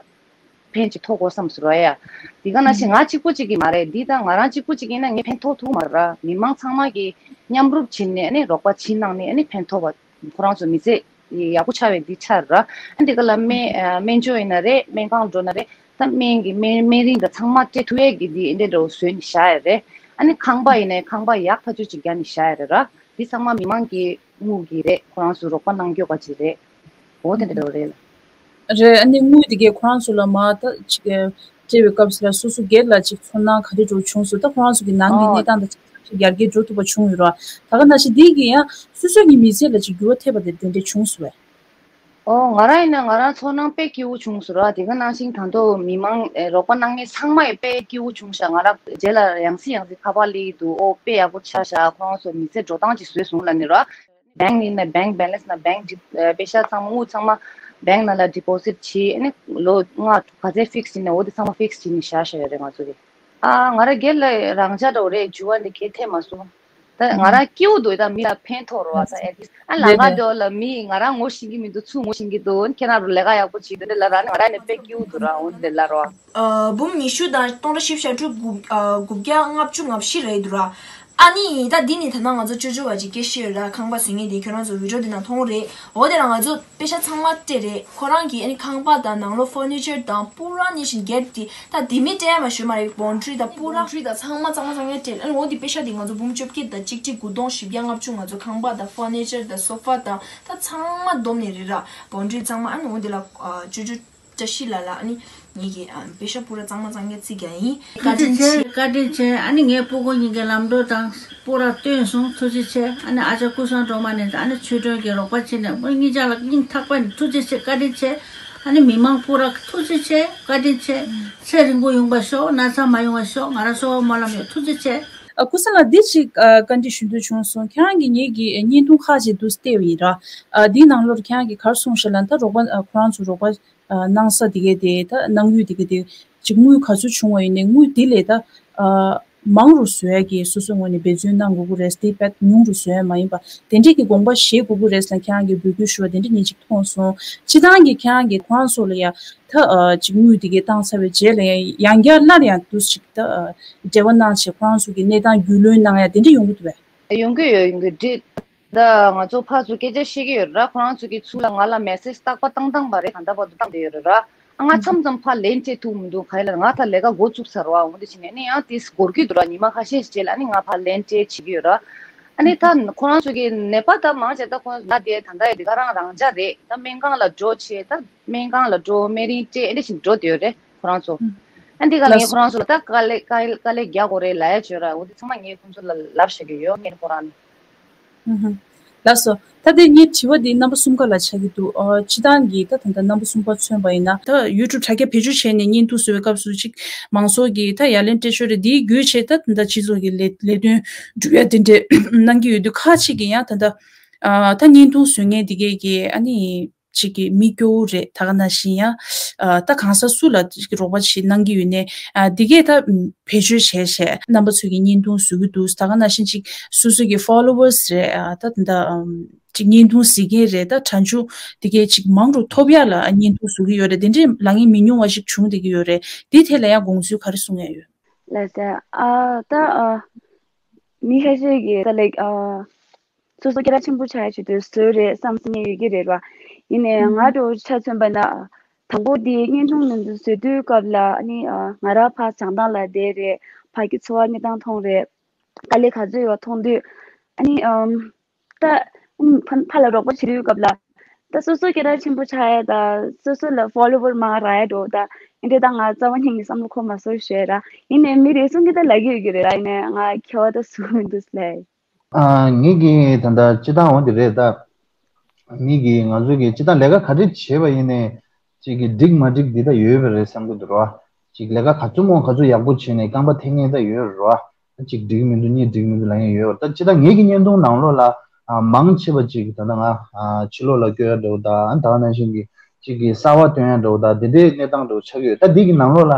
ཕན་ཅིག་ཐོགས་དགོས་བསམ་ཟེར་བ་ཡ། འདི་ག་ནང་བཞིན་ང་གཅིག་པུ་གཅིག་གིས་མ་རེད། འདི་ད་ང་རང་གཅིག་པུ་གཅིག་ཡིན་ན་ངས་ཕན་ཐོགས་ཐུབ་མ་རེད་ར། མི་མང་ཚང་མ་གིས་མཉམ་རུབ་བྱིན་ནས་ཨ་ནི་རོགས་པ་བྱིན་གནང་ནས་ཨ་ནི་ཕན་ཐོགས་པ་ཁོ་རང་ཚོ་མི་ཚེ་ཡག་པོ་ཆགས་པའི་འདི་ཆགས་རེད་ར། ཨ་འདི་ག་ལ་སྨན་སྨན་བཅོས་ཡིན་ན་རེད། སྨན་ཁང་འགྲོ་ན་རེད། ད་སྨན་གྱི་སྨན་སྨན་རིན་དང་ཚང་མ་སྤྲད་ཐུབ་ཡས་ཀྱི་འདི་འདྲ་འདྲ་བོ་བཟོས་ནས་བཞག་ཡ་རེད། ཨ་ནི་ཁང་པ་ཡིན་ནའི་ཁང་པ་ཡག་ཐག་ཆོད་ཅིག་རྒྱག་ནས་བཞག་ཡ་རེད་ར། འདི་ཚང་མ་མི་མང་གི་དངུལ་གྱི་རེད། ཁོ་རང་ཚོ་རོགས་པ་གནང་རྒྱུ་ག་ཅིག་རེད། འོ་དེ་འདྲ་འདྲ་བོ་རེད་ལ། རེད། ཨ་ནི་དངུལ་དེ་གས་ཁོ་རང་ཚོ་ལ་མ་ད་ཅིག་སྤྲད་པའི་སྐབས་སུ་ལ་སོ་སོ་སྒེར་ལ་ཅིག་ཚོར་སྣང་ག་རེ་འདྲ་བོ་བྱུང་སོང་། ད་ཁོ་རང་ཚོ་གི་ནང་གི་ཨོ། གནས་སྟངས་དང་ཅིག་ཡར་རྒྱས་འགྲོ་ཐུབ་པ་བྱུང་ཡོད་ར། ད་ག་ནང་བཞིན་འདི་གི་ཡང་སོ་སོ་གི་མི་ཚེ་ལ་ཅིག་འགྱུར་བ་ཐེབས་པ་དེ་དེ་འདྲ་བྱུང་སོང་བས། ཨོ། ང་རང་ཡིན་ན་ང་རང་ཚོར་སྣང་དཔེ་སྐྱིད་པོ་བྱུང་སོང་ར། དེ་ག་ནང་བཞིན་ད་དུང་མི་མང་ཨེ་རོགས་པ་གནང་མཁན་ཚང་མ་ཡི་དཔེ་སྐྱིད་པོ་བྱུང་ཤག་ང་རང་རྗེས་ལ་ཡང་སེ་ཡང་སེ་ཁ་པར་སླེབས་ཀྱི་འདུག་ཨོ་དཔེ་ཡག་པོ་ཆགས་ཤག་ཁོ་རང་ཚོ་མི་ཚེ་འགྲོ་སྟངས་ཅིག་བཟོས་སོང་ལབ་ནི་ར། བེང་ཡིན་ན་བེང་བེ་ལེན་སི་ན་བེང་ཌི་ཨ་པེ་ཤག་ཚང་མ་དངུལ་ཚང་མ་བེང་ནང་ལ་ཌི་པོ་ཟིཊ་བྱས། ཨ་ནི་ལོ་ལྔ་དྲུག་ག་ཚད་ཕིག་སི་བྱས་ནས་འོ་དེ་ཚང་མ་ཕིག་སི་བྱས་ནས་བཞག་བཞག་ཡོད་རེད་ང་ཚོ་གི། ཨ་ང་རང་སྒེར་ལ་རང་འཇགས་འདྲ་བོ་རེད། འགྱུར་བ་འདི་གས་ཐེབས་མ་སོང་། ད་ང་རང་སྐྱིད་པོ་འདུག་ད་མི་ལ་ཕན་ཐོགས་རོགས་ད་ཨེ་ཊི་ལིསི་ཨ་ལམ་ཁ་འདྲ་བོ་ལ་མི་ང་རང་ངོ་ཤེས་ཀྱི་མི་འདུག་ཚུར་ངོ་ཤེས་ཀྱི་འདུག་ཁྱེད་རང་རུ་ལས་ཀ་ཡག་པོ་བྱེད་འདི་འདྲ་ལབ་ར། ཨ་ནི་ང་རང་ནས་དཔེ་སྐྱིད་པོ་འདུག་ར། འོ་འདི་ལབ་རོགས། ཨ་འབུམ་ཉི་ཤུ་དང་སྟོང་ཕྲག་བཞི་བཅུ་ཞེ་དྲུག་དགུ་ཨ་དགུ་བརྒྱ་ལྔ་བཅུ་ང་བཞི་རེད་འདུག་ར། ཨ་ནི་ད་འདི་ནི་ད་ནང་ང་ཚོ་ཅོ་ཅོ་བ་ཅིག་སྐད་ཤེས་ཡོད་ར། ཁང་པ་བཟོ་མཁན་དེ་ཁྱོད་རང་ཚོ་བི་ཌིའོ་འདི་ནང་མཐོང་རེད། འོ་དེ་ར་ང་ཚོ་པེ་ཤ་ཚང་མ་སྤྲད་རེད། ཁོ་རང་གིས་ཨ་ནི་ཁང་པ་དང་ནང་ལོགས་ཕར་ནི་ཅར་དང་པུ་ར་ནི་བཞིན་སྒེར་དེ་ད་དེ་མི་སྤྲད་ཡ་མ་ཞུ་མ་རེད། བོན་ཌ་རི་དང་པུ་ར་བོན་ཌ་རི་དང་ཚང་མ་ཚང་མ་ཚང་མ་སྤྲད། ཨ་ནི་འོ་དེ་པེ་ཤ་དེ་ང་ཚོ་འབུམ་བཅོ་བརྒྱད་དང་གཅིག་ཁྲི་དགུ་སྟོང་བཞི་བརྒྱ་ལྔ་བཅུ་ང་ཚོ་ཁང་པ་དང་ཕར་ནི་ཅར་དང་སོ་ཕ་དང་ད་ཚང་མ་བསྡོམས་ནས་རེད་ར། བོན་ཌ་རི་ཚང་མ། ཨ་ནི་འོ་དེ་ལ་ཅོ་ཅོ་བཀྲ་ཤིས་ལགས་ལ་ཨ་ནི་ངེད་ཀྱི་ཨ་པེ་ཤ་པུ་ར་གཙང་མ་གཙང་རྐྱང་བརྩི་རྒྱུ་ཡིན། བཀའ་དྲིན་ཆེ། བཀའ་དྲིན་ཆེ། ཨ་ནི་ངའི་སྤུ་གུ་གཉིས་ཀྱི་ལམ་འགྲོ་དང་པུ་ར་བཏོན་སོང་། ཐུགས་རྗེ་ཆེ། ཨ་ནི་ཨ་ཅག་ཀུན་བཟང་སྒྲོལ་མ་ནས་ཨ་ནི་ཆོས་སྒྲོན་གྱིས་རོགས་པ་བྱས་ནས་ཨ་ནི་གཉིས་ཆ་ལ་སྙིང་ཐག་པ་ནས་ཐུགས་རྗེ་ཆེ། བཀའ་དྲིན་ཆེ། ཨ་ནི་མི་མང་པུ་ར་ཐུགས་རྗེ་ཆེ། བཀའ་དྲིན་ཆེ། ཚེ་རིང་པོ་ཡོང་བ་ཤོག་ན་ཚ་མ་ཡོང་བ་ཤོག་ང་རང་གསོལ་བ་སྨོན་ལམ་ཡོད། ཐུགས་རྗེ་ཆེ། ཨ་ཀུན་བཟང་ལགས་འདི་ཅིག་ཨ་བཀའ་འདྲི་ཞུ་འདོད་བྱུང་སོང་། ཁྱེད་རང་གིས་ངེད་ཀྱི་བརྙན་ཐུང་ཁག་ཅིག་འདུག་སེ་བལྟས་པ་ཡིན་ར། ཨ་འདིའི་ནང་ལོགས་ཁྱེད་རང་གིས་ག་རེ་གསུངས་ཤག་ལབ་ན་ད་རོགས་པ་ཨ་ཁོ་རང་ཚོ་རོགས་པ་ཨ་གནང་ས་དེ་གས་དེ་ད་གནང་ཡུལ་དེ་གས་དེ་ཅིག་དངུལ་ག་ཚོད་བྱུང་བ་ཡིན་ནའི་དངུལ་དེ་ལས་ད་ཨ་མང་རུ་བཟོ་ཡ་གི་སོ་སོའི་ངོས་ནས་འབད་བརྩོན་གནང་དགོས་ཀྱི་རེད། དེ་དཔེ་ཉུང་རུ་བཟོ་ཡ་མ་ཡིན་པ་དེ་འདྲས་ཀྱི་དགོངས་པ་བཞེས་དགོས་ཀྱི་རེད་ཟེར་ན་ཁྱེད་རང་གིས་འབོད་སྐུལ་ཞུ་བ་དེ་འདྲས་ངས་ཅིག་མཐོང་སོང་། སྤྱིར་བཏང་གི་ཁྱེད་རང་གིས་ཁོ་རང་ཚོ་ལ་ཡ་ད་ཨ་ཅིག་དངུལ་དེ་གས་བཏང་ཚར་བའི་རྗེས་ལ་ཡང་ཡང་བསྐྱར་སླར་ཡང་དུ་ཞིག་ད་ཨ་འབྲེལ་བ་གནང་བྱས་ཁོ་རང་ཚོ་གི་གནས་སྟངས་རྒྱུས་ལོན་གནང་ཡ་དེ་འདྲ་ཡོང་གི་འདུག་བས། ཡོང་གི་ཡོད། ཡོང་གི་འདུག་ད་ང་ཚོ་ཕར་ཚུར་སྐད་ཆ་བཤད་ཀྱི་ཡོད་ར། ཁོ་རང་ཚོ་གིས་ཚུར་ལ་ང་ལ་མེ་སེ་ཇི་རྟག་པ་བཏང་བཏང་པ་རེད། ད་ལྟ་བར་དུ་བཏང་བསྡད་ཡོད་རེད་ར། ཨ་ང་མཚམས་མཚམས་ཕར་ལན་སྤྲད་ཐུབ་མི་འདུག་ག་ཡིན་ལབ་ན་ང་ད་ལས་ཀ་འགོ་བཙུགས་ཚར་བ། འོ་འདི་བྱས་ནས་ཨ་ནི་ཡང་དེ་འགོར་གྱི་འདུག་ར། ཉི་མ་ཁ་ཤས་ཤིག་རྗེས་ལ་ཨ་ནི་ང་ཕར་ལན་སྤྲད་བྱེད་ཀྱི་ཡོད་ར། ཨ་ནི་ད་ཁོ་རང་ཚོ་གི་ནད་པ་ད་མང་ཆེ་ད་ཁོ་ལ་དེ་ད་ལྟ་ཡ་དེ་ག་རང་རང་འཇགས་རེད། ད་སྨན་ཁང་ལ་འགྲོ་བྱས་ད། སྨན་ཁང་ལ་འགྲོ། སྨན་རིན་སྤྲད། ཨེ་འདྲ་ཞིག་འགྲོ་བསྡད་ཡོད་རེད་ཁོ་རང་ཚོ། ཨ་འདི་ག་ལ་ངས་ཁོ་རང་ཚོ་ལ་ད་དཀའ་ལས་དཀའ་དཀའ་ལས་རྒྱག་དགོས་རེད་ལབ་ཡ་བྱོས་ར། འོ་འདི་ཚང་མ་ངས་ཁོང་ཚོ་ལ་ལབ་བཞག་གི་ཡོད། ངས་ཁོ་རང་ལ། ལགས་སོ། ད་ལྟའི་ངའི་དྲི་བ་འདི་རྣམ་པ་གསུམ་ཀ་ལ་ཆགས་ཀྱི་འདུག་ཨ་སྤྱིར་བཏང་གི་ད་ད་ལྟ་རྣམ་པ་གསུམ་ཀ་མཚོན་པ་ཡིན་ན་ད་ཡུ་ཊུབ་དྲ་རྒྱ་བེད་སྤྱོད་བྱས་ནས་བརྙན་ཐུང་བཟོ་བའི་སྐབས་སུ་ཅིག་མང་ཚོགས་ཀྱིས་ད་ཡ་ལན་སྤྲད་ཆོག་རེད། འདིའི་བརྒྱུད་བྱས་ད་ད་ལྟ་སྤྱི་ཚོགས་ཀྱི་ལས་ལས་དོན་སྒྲུབ་ཡ་དེ་འདྲས་གནང་གི་ཡོད་དུས་ཁག་ཅིག་གིས་ཡང་ད་ལྟ་ཨ་ད་བརྙན་ཐུང་བཟོ་མཁན་འདི་གས་ཀྱིས་ཨ་ནི། ཅིག་གི་མི་སྐྱོ་བོ་རེད། ད་ག་ནང་བཞིན་ཡང་ཨ་ད་གང་ཟག་སུ་ལ་ཅིག་རོགས་པ་ཞིག་གནང་གི་ཡོད་ནའི་ཨ་འདི་གས་ད་བེད་སྤྱོད་བྱས་བྱས་རྣམ་པ་ཚོས་ཀྱི་བརྙན་ཐུང་བཟོ་གི་འདུག་ད་ག་ནང་བཞིན་ཅིག་སོ་སོ་གི་ཕོ་ལོ་ཝར་སི་རེད། ཨ་ད་ད་ཅིག་བརྙན་ཐུང་གཟིགས་མཁན་རེད། ད་གྲངས་ཆུང་འདི་གས་ཅིག་མང་རུ་ཐོབ་ཡ་ལ་བརྙན་ཐུང་བཟོ་གི་ཡོད་རེད། དེ་འདྲའི་ལབ་མཁན་མི་ཉུང་བ་ཞིག་བྱུང་བསྡད་ཀྱི་ཡོད་རེད། འདི་ཐད་ལ་ཡང་དགོངས་ཚུལ་ག་རེ་གསུང་ཡ་ཡོད། ལགས་སེ། ཨ་ད་ཨ་མི་ཁ་ཤས་ཀྱིས་ད་ལེགས་ཨ། སོ་སོ་སྐད་གྲགས་ཆེན་པོ་ཆགས་ཡ་ཆེད་དུ་བཟོས་རེད་བསམ་སེམས་ཡོད་ཀྱི་རེད་བ། ཡིན་ནའི་ང་འདྲ་བོ་ཆ་མཚོན་པ་ན། དང་པོ་དེ་བརྙན་ཐུང་ནང་དུ་བཟོས་དུས་སྐབས་ལ་ཨ་ནི་ང་རང་ཕར་བྱང་ཐང་ལ་བསྡད་རེད། ཕ་གི་འཚོ་བ་གནས་སྟངས་མཐོང་རེད། དཀའ་ལས་ག་ཚོད་ཡོད་མཐོང་དུས་ཨ་ནི་ཨམ། ད་ཕ་ཕ་ལ་རོགས་པ་བྱེད་དུས་སྐབས་ལ་ད་སོ་སོ་སྐད་གྲགས་ཆེན་པོ་ཆགས་ཡ་ད་སོ་སོ་ལ་ཕོ་ལོ་ཝར་མང་རག་ཡ་འགྲོ་ད་ཡིན་དེ་ད་ང་རྩ་བ་ཉིད་ནས་བསམ་བློ་འཁོར་མ་སོང་ཞེས་ར། ཡིན་ནའི་མི་རེ་ཟུང་གིས་ད་ལབ་ཀྱི་ཡོད་ཀྱི་རེད་ར། ཡིན་ནའི་ང་ཁྱད་པར་ད་ཟུག་མི་འདུག་ལས། ཨ་ངེད་ཀྱིས་ད་ལྟ་སྤྱི་བཏང་འོ་འདི་རེད་ད། མི་གིས་ང་ཚོ་གིས་སྤྱི་བཏང་ལས་ཀ་ག་འདྲ་བྱེད་པ་ཡིན་ནའི་ཅིག་གི་འགྲིག་མ་འགྲིག་འདི་ད་ཡོད་པ་རེད་བསམ་གི་འདུག་ར། ཅིག་ལས་ཀ་ག་ཚོད་མོ་ག་ཚོད་ཡག་པོ་བྱས་ནས་རྐང་པ་འཐེན་མཁན་ད་ཡོད་ར། ཅིག་འགྲིག་མི་འདུག་གཉིས་འགྲིག་མི་འདུག་ལབ་མཁན་ཡོད་ར། ད་སྤྱི་བཏང་ངེད་ཀྱི་བརྙན་ཐུང་ནང་ལོགས་ལ་ ཨ་མང་ཆེ་བ་ཅིག་ད་ལྟ་ང་ཨ་ཕྱི་ལོགས་ལ་བསྐྱོད་ཡ་འདྲ་བོ་དང་ཨ་ད་ག་ནང་བཞིན་གྱི་ཅིག་གི་གསར་བ་བཏོན་ཡ་འདྲ་བོ་དང་དེ་འདྲའི་གནས་སྟངས་འདྲ་བོ་ཆགས་ཀྱི་ཡོད། ད་འདི་གི་ནང་ལོགས་ལ་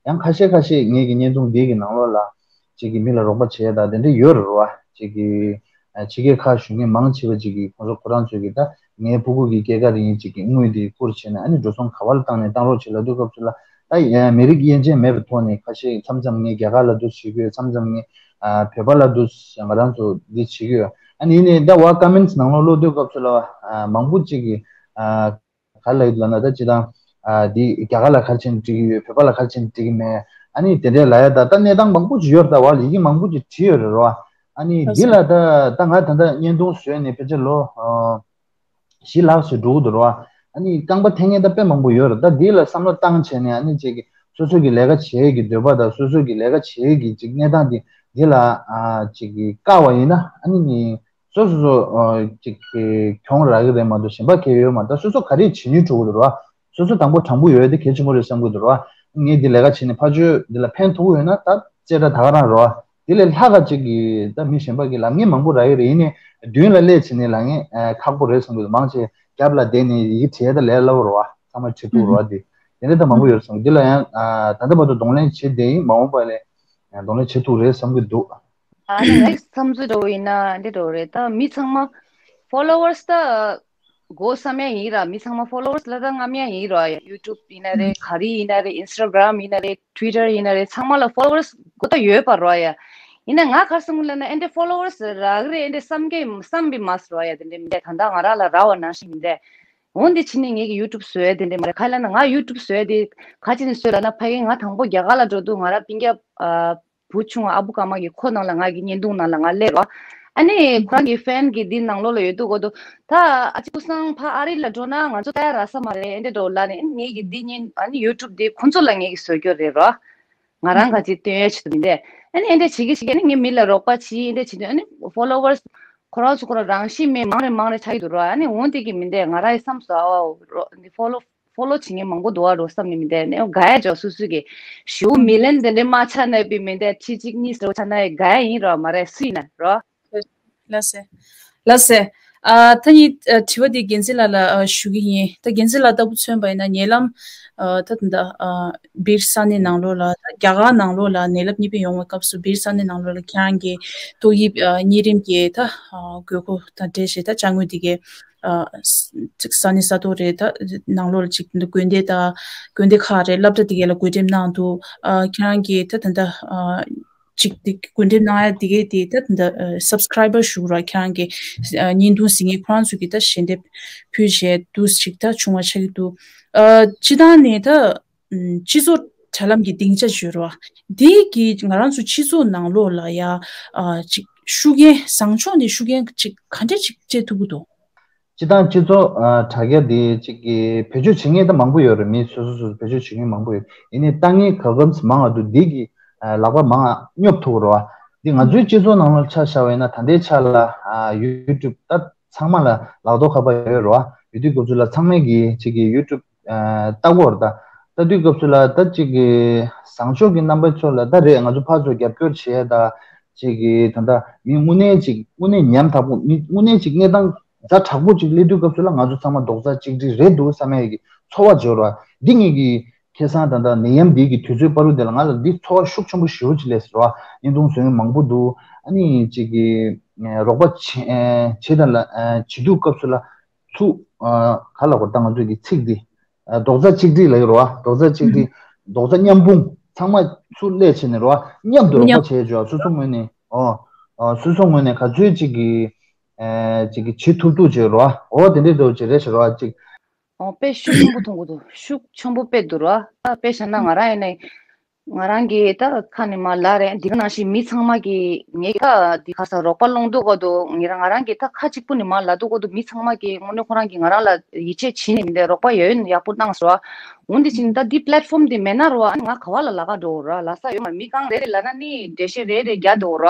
ཡང་ཁ་ཤས་ཁ་ཤས་ངེད་ཀྱི་བརྙན་ཐུང་འདི་གི་ནང་ལོགས་ལ་ཅིག་གི་མི་ལ་རོགས་པ་བྱེད་ཡ་དང་དེ་འདྲ་ཡོད་རེད་བ། ཅིག་གི་ཨ་ཕྱི་རྒྱལ་ཁག་བཞུགས་མཁན་མང་ཆེ་བ་ཅིག་གི་ཁོང་ཚོ་ཁོ་རང་ཚོས་ཀྱི་ད་ངའི་ཕྲུ་གུ་གི་སྐྱེས་སྐར་རིང་ཅིག་གི་དངུལ་དེ་བསྐུར་བྱས་ནས་ཨ་ནི་འགྲོ་སོང་ག་བ་ལ་བཏང་ནས་བཏང་རོགས་བྱེད་ལབ་དུས་སྐབས་སུ་ལ་ད་ཡ་མི་རིགས་དབྱེ་འབྱེད་མེད་པའི་ཐོག་ནས་ཁ་ཤས་མཚམས་མཚམས་ངས་རྒྱ་གར་ལ་འདུག་བྱེད་ཀྱི་ཡོད། མཚམས་མཚམས་ངས་ཨ་བོད་པ་ལ་འདུག་ང་རང་ཚོ་འདི་བྱེད་ཀྱི་ཡོད། ཨ་ནི་ཡིན་ནའི་ད་བ་ཀ་མེན་ཊི་ནང་ལོགས་ཀློག་དུས་སྐབས་སུ་ལ་ཨ་མང་པོ་ཅིག་གིས་ཨ་ག་རེ་ལབ་ཡོད་ལབ་ན་ད་སྤྱིར་བཏང་ཨ་འདི་རྒྱ་གར་ལ་ག་རེ་བྱས་ནས་འགྲིག་གི་ཡོད། བོད་པ་ལ་ག་རེ་བྱས་ནས་འགྲིག་གི་མེད། ཨ་ནི་དེ་འདྲའི་ལབ་ཡ་ད་ད་གནས་སྟངས་མང་པོ་ཅིག་ཡོད་རེད། ད་བ་ལ་ཡི་གེ་མང་པོ་ཅིག་བྲིས་ཡོད་རེད་རོ། ཨ་ནི་འདི་ལ་ད་ད་ང་ད་ལྟ་བརྙན་ཐུང་བཟོས་ནས་ཕལ་ཆེར་ལོ་ཨ་བཞི་ལྷག་ཙམ་འགྲོ་གི་འདུག་རོ། ཨ་ནི་རྐང་པ་འཐེན་མཁན་ད་དཔེ་མང་པོ་ཡོད་རེད། ད་འདི་ལ་བསམ་བློ་བཏང་བྱས་ནས་ཨ་ནི་ཅིག་གི་སོ་སོ་གི་ལས་ཀ་བྱེད་ཀྱི་འདོད་པ་དང་སོ་སོ་གི་ལས་ཀ་བྱེད་ཀྱི་ཅིག་གནས་སྟངས་འདི་འདི་ལ་ཨ་ཅིག་གི་བཀག་པ་ཡིན་ན་ཨ་ནི་ནི་སོ་སོ་སོ་ཨ་ཅིག་གི་གྱོང་རག་གི་རེད་མ་གཏོགས་གཞན་པ་གལ་ཡོད་མ་རེད། ད་སོ་སོ་ག་རེ་བྱེད་སྙིང་བྲོ་གི་འདུག་རོ། སོ་སོ་དང་པོ་དྲང་པོ་ཡོད་དེ་གལ་ཆེན་པོ་རེད་བསམ་གི་འདུག་རོ། ངས་འདི་ལས་ཀ་བྱས་ནས་ཕར་ཕྱོགས་འདི་ལ་ཕན་ཐོགས་ཡོད་ན་ད་རྩེ་གྲ་ད་ག་རང་རོ། དེ་ལས་ལྷག་ག་ཅིག་གིས་ད་མི་གཞན་པ་གིས་ལབ་མཁན་མང་པོ་རག་གི་རེད། ཡིན་ནའི་མདུན་ལ་སླེབས་བྱས་ནས་ལབ་མཁན་ཨ་ཁག་པོ་རེད་བསམ་གི་འདུག་མང་ཆེ་རྒྱབ་ལ་བསྡད་ནས་ཡི་གེ་བྲིས་ད་ལས་སླ་པོ་རེད་བ། ཚང་མ་བྲིས་ཐུབ་རེད་བ། དེ་དེ་འདྲ་ད་མང་པོ་ཡོད་བསམ་གི། དེ་ལ་ཡང་ཨ་ད་ལྟ་བར་དུ་གདོང་ལེན་བྱེད་བསྡད་ཡིན། མ་འོངས་པ་ལ་ཡང་གདོང་ལེན་བྱེད་ཐུབ་རེད་བསམ་གི་འདུག་ཨ་ནི་ངའི་བསམ་ཚུལ་འདྲ་བོ་ཡིན་ན་འདི་འདྲ་བོ་རེད། ད་མི་ཚང་མ་ཕོ་ལོ་ཝར་སི་ད་དགོས་བསམ་ཡ་ཡིན་ར། མི་ཚང་མ་ཕོ་ལོ་ཝར་སི་ལ་ད་རྔམ་ཡ་ཡིན་ར། ཡུ་ཊུབ་ཡིན་ན་རེད། ག་རེ་ཡིན་ན་རེད། ཨིན་སི་ཊ་གྷ་རམ་ཡིན་ན་རེད། ཊུ་ཝི་ཊར་ཡིན་ན་རེད། ཚང་མ་ལ་ཕོ་ལོ་ཝར་སི་དགོས་ད་ཡོད་པ་ར་ཡ། ཡིན་ན་ང་ག་རེ་བསམ་གི་ལབ་ན་ཨེ་འདྲ་ཕོ་ལོ་ཝར་སི་རག་གི་རེད་ཨེ་འདྲ་བསམ་གི་བསམ་པའི་མ་སི་ར་ཡ། དེ་འདྲ་མི་འདྲ་ད་ལྟ་ང་རང་ལ་རག་པ་ནང་བཞིན་མི་འདྲ། འོན་ཏེ་ཕྱི་ནས་ངེད་ཀྱི་ཡུ་ཊུབ་བཟོ་ཡ་དེ་འདྲ་མ་རེད། ག་རེ་ལབ་ན་ང་ཡུ་ཊུབ་བཟོ་ཡ་དེ་ག་ཅི་ནས་བཟོས་ལབ་ན་ཕ་གི་ང་དང་པོ་རྒྱ་གར་ལ་འགྲོ་དུས་ང་རང་སྤུན་ཀྱག་ཨ་བུ་ཆུང་བ་ཨ་བུ་ཀརྨ་གི་ཁོ་ནང་ལ་ང་གི་བརྙན་ཐུང་ནང་ལ་ང་སླེབས་རོ། ཨ་ནི་ཁོ་རང་གི་ཕེན་གི་འདི་ནང་ལོགས་ལ་ཡོད་དུས་གོ་དུ་ད་ཨ་ཅེ་སྐུ་སང་ཕ་ཨ་རི་ལ་འགྲོ་ན་ང་ཚོ་ལྟ་ཡ་རག་ས་མ་རེད་ཨེ་འདྲ་འགྲོ་ལབ་ནས་ངེད་ཀྱི་འདི་བརྙན་ཨ་ནི་ཡུ་ཊུབ་འདི་ཁོ་ཚོ་ལ་ངེད་ཀྱི་བཟོ་རྒྱུ་རེད་རོ། ང་རང་ག་ཅིག་སྟོན་ཡ་ཆེད་དུ་མི་འདས། ཨ་ནི་ཨེ་འདྲ་བྱེད་ཀྱི་བྱེད་ཀྱི་ཨ་ནི་ངས་མི་ལ་རོགས་པ་བྱེད་ཨེ་འདྲ་བྱེད་དུས་ཨ་ནི་ཕོ་ལོ་ཝར་སི་ཁོ་རང་ཚོ་ཁོ་རང་རང་བཞིན་མེད་མང་རེ་མང་རེ་ཆགས་ཀྱི་འདུག་རོ། ཨ་ནི་འོན་ཏེ་གི་མི་འདས་ང་རང་ཡི་བསམ་སོ་ཨ་འདི་ཕོ་ལོ་ཕོ་ལོ་བྱེད་མཁན་མང་པོ་འདུག་ཨ་རོ་བསམ་ནས་མི་འདས་ནས་དགའ་ཡ་ཅོག་སུ་སུ་གི་ཞུ་མི་ལན་དེ་འདྲ་མ་ཆགས་ན་པི་མི་འདས་ཁྲི་གཅིག་གཉིས་རོ་ཆགས་ན་ཡི་དགའ་ཡ་ཡིན་རོ་མ་རེད་སུ་ཡིན་ན་རོ། ལགས་སེ། ལགས་སེ། ཨ་ད་ནི་ཨ་དྲི་བ་འདི་འགན་འཛིན་ལགས་ལ་ཨ་ཞུ་གི་ཡིན། ད་འགན་འཛིན་ལགས་ལྟ་བུ་མཚོན་པ་ཡིན་ན་ཉེ་ལམ་ཨ་ད་ད་ཨ་སྦིར་ས་གནས་ནང་ལོགས་ལ་ད་རྒྱ་གར་ནང་ལོགས་ལ་ནད་རླབས་གཉིས་པ་ཡོང་བའི་སྐབས་སུ་སྦིར་ས་གནས་ནང་ལོགས་ལ་ཁྱེད་རང་གི་ཏོག་དབྱིབས་ཨ་གཉན་རིམས་ཀྱི་ད་ཨ་དགོས་མཁོ་དང་འབྲེལ་བྱས་ད་དཔྱ་དངུལ་འདི་གའི་ཨ་ས་གནས་ས་ཐོག་རེད་ད་ནང་ལོགས་ལ་ཅིག་དགོན་སྡེ་དང་དགོན་སྡེ་ཁག་རེད་སློབ་གྲྭ་འདི་གའི་ལ་བགོ་འགྲེམས་གནང་འདུག་ཨ་ཁྱེད་རང་གི་ད་ད་ད་ཨ། ཅིག་དེ་བགོ་འགྲེམས་གནང་ཡ་དེ་གའི་དེ་ད་ད་སབ་སི་ཀ་རའི་བར་ཞུ་ར་ཁྱེད་རང་གི་བརྙན་ཐུང་གཟིགས་མཁན་ཁོ་རང་ཚོ་གི་ད་ཞལ་འདེབས་ཕུལ་བྱས་འདུག་ཅིག་ད་བྱུང་བ་ཆགས་ཀྱི་འདུག་ཨ་སྤྱི་བཏང་ནས་ད་སྤྱི་ཚོགས་དྲ་ལམ་གྱི་སྡིངས་ཆ་བརྗོད་ར་དེ་གི་ང་རང་ཚོ་སྤྱི་ཚོགས་ནང་ལོགས་ལ་ཡ་ཨ་ཅིག་ཤུགས་རྐྱེན་བཟང་ཕྱོགས་ནས་ཤུགས་རྐྱེན་ཅིག་ག་འདྲས་ཅིག་སྤྲད་ཐུབ་ཀྱི་འདུག་སྤྱི་བཏང་སྤྱི་ཚོགས་ཨ་དྲ་རྒྱ་འདི་གཅིག་གི་བེད་སྤྱོད་བྱེད་མཁན་ད་མང་པོ་ཡོད་རེད། མི་སོ་སོ་སོ་བེད་སྤྱོད་བྱེད་མཁན་མང་པོ་ཡོད། ཡིན་ནའི་ལྟ་མཁན་ག་གམ་མང་བ་འདུག་འདི་གི་ཨ་ལག་པ་མང་བ་སྙོབ་ཐུབ་རོ། འདི་ང་ཚོའི་སྤྱི་ཚོགས་ནང་ལ་ཆ་བཞག་པ་ཡིན་ན་ད་ལྟའི་ཆ་ལ་ཨ་ཡུ་ཊུབ་ད་ཚང་མ་ལ་ལག་ཐོག་ཁ་པར་ཡོད་རོ། ཡོད་དུས་སྐབས་སུ་ལ་ཚང་མས་གི་གཅིག་གི་ཡུ་ཊུབ་ཨ་ལྟ་གོ་ར་ད་ལྟ་དུས་སྐབས་སུ་ལ་ད་གཅིག་གི་བཟང་ཕྱོགས་ཀྱི་རྣམ་པ་ཚོ་ལ་ད་རེད། ང་ཚོ་ཕར་ཚུར་རྒྱབ་སྐྱོར་བྱེད་ཡ་ད་གཅིག་གི་ད་ལྟ་མི་དངོས་གནས་གཅིག་དངོས་གནས་ཉམ་ཐག་པོ་མི་དངོས་གནས་གཅིག་གནས་སྟངས་ཛ་དྲག་པོ་ཅིག་སླེབས་དུས་སྐབས་སུ་ལ་ང་ཚོ་ཚང་མ་རྡོག་རྩ་གཅིག་སྒྲིལ་རེད་འདུག་བསམ་ཡས་ཀྱི་ཚོར་བ་བྱོས་ར། འདི་ངེད་ཀྱི་ཁ་སང་ད་ལྟ་ནད་ཡམས་འདི་གི་དུས་ཚོད་བར་དུ་དེ་ལ་ང་ལ་འདི་ཚོར་བ་ཤུགས་ཆེན་པོ་ཞེ་པོ་ཅིག་སླེབས་སོང་ར། བརྙན་ཐུང་བཟོ་མཁན་མང་པོ་འདུག་ཨ་ནི་གཅིག་གི་རོགས་པ་བྱེད་བྱེད་དང་ལ་བྱེད་དུས་སྐབས་སུ་ལ་ཚུགས་ག་ལ་གོ་ད་ང་ཚོ་གི་ཚིག་འདི་རྡོག་རྩ་གཅིག་སྒྲིལ་ལ་ཡོད་ར། རྡོག་རྩ་གཅིག་སྒྲིལ་རྡོག་རྩ་མཉམ་སྤུངས་ཚང་མ་ཚུར་སླེབས་བྱས་ནས་ར་མཉམ་དུ་རོགས་པ་མཉམ་བྱས་བྱས་སོ་སོ་ངོས་ནས་ཨོ་ཨོ་སོ་སོ་ངོས་ནས་ག་ཚོད་ཅིག་གི་ཨེ་ཅིག་གི་བྱེད་ཐུབ་ཐུབ་བྱེད་རོགས། ཨོ་དེ་འདྲའི་འདྲ་བོ་ཅིག་རེད་ཤག་རོགས་ཅིག་ཨོ་དཔེ་ཤུགས་ཆེན་པོ་མཐོང་གི་འདུག་ཤུགས་ཆེན་པོ་དཔེ་འདུག་རོགས། ད་དཔེ་བཞག་ན་ང་རང་ཡིན་ནའི་ང་རང་གི་ད་ཁ་ནས་མར་ལབ་རེད། འདི་ག་ནང་བཞིན་མི་ཚང་མ་གི་ངས་ད་འདི་ག་ས་རོགས་པ་སློང་འདུག་གོ་འདུག་ངེད་རང་ང་རང་གི་ད་ཁ་གཅིག་པུ་ནས་མར་ལབ་འདུག་གོ་འདུག་མི་ཚང་མ་གི་དངོས་གནས་ཁོ་རང་གི་ང་རང་ལ་ཡིད་ཆེས་བྱེད་ནས་མི་འདུག་རོགས་པ་ཡོད་ཡོད་ཡག་པོ་གནང་སོང་། འོན་ཏེ་ཕྱིན་ད་འདི་པི་ལེཊ་ཕོམ་འདི་མེད་ན་རོ་ཨ་ནི་ང་ག་བ་ལ་ལ་ག་འགྲོ་ར་ལ་ས་ཡོད་མ་མི་གང་རེ་རེ་ལ་ན་ནི་འགྲེལ་བཤད་རེ་རེ་རྒྱག་འགྲོ་ར།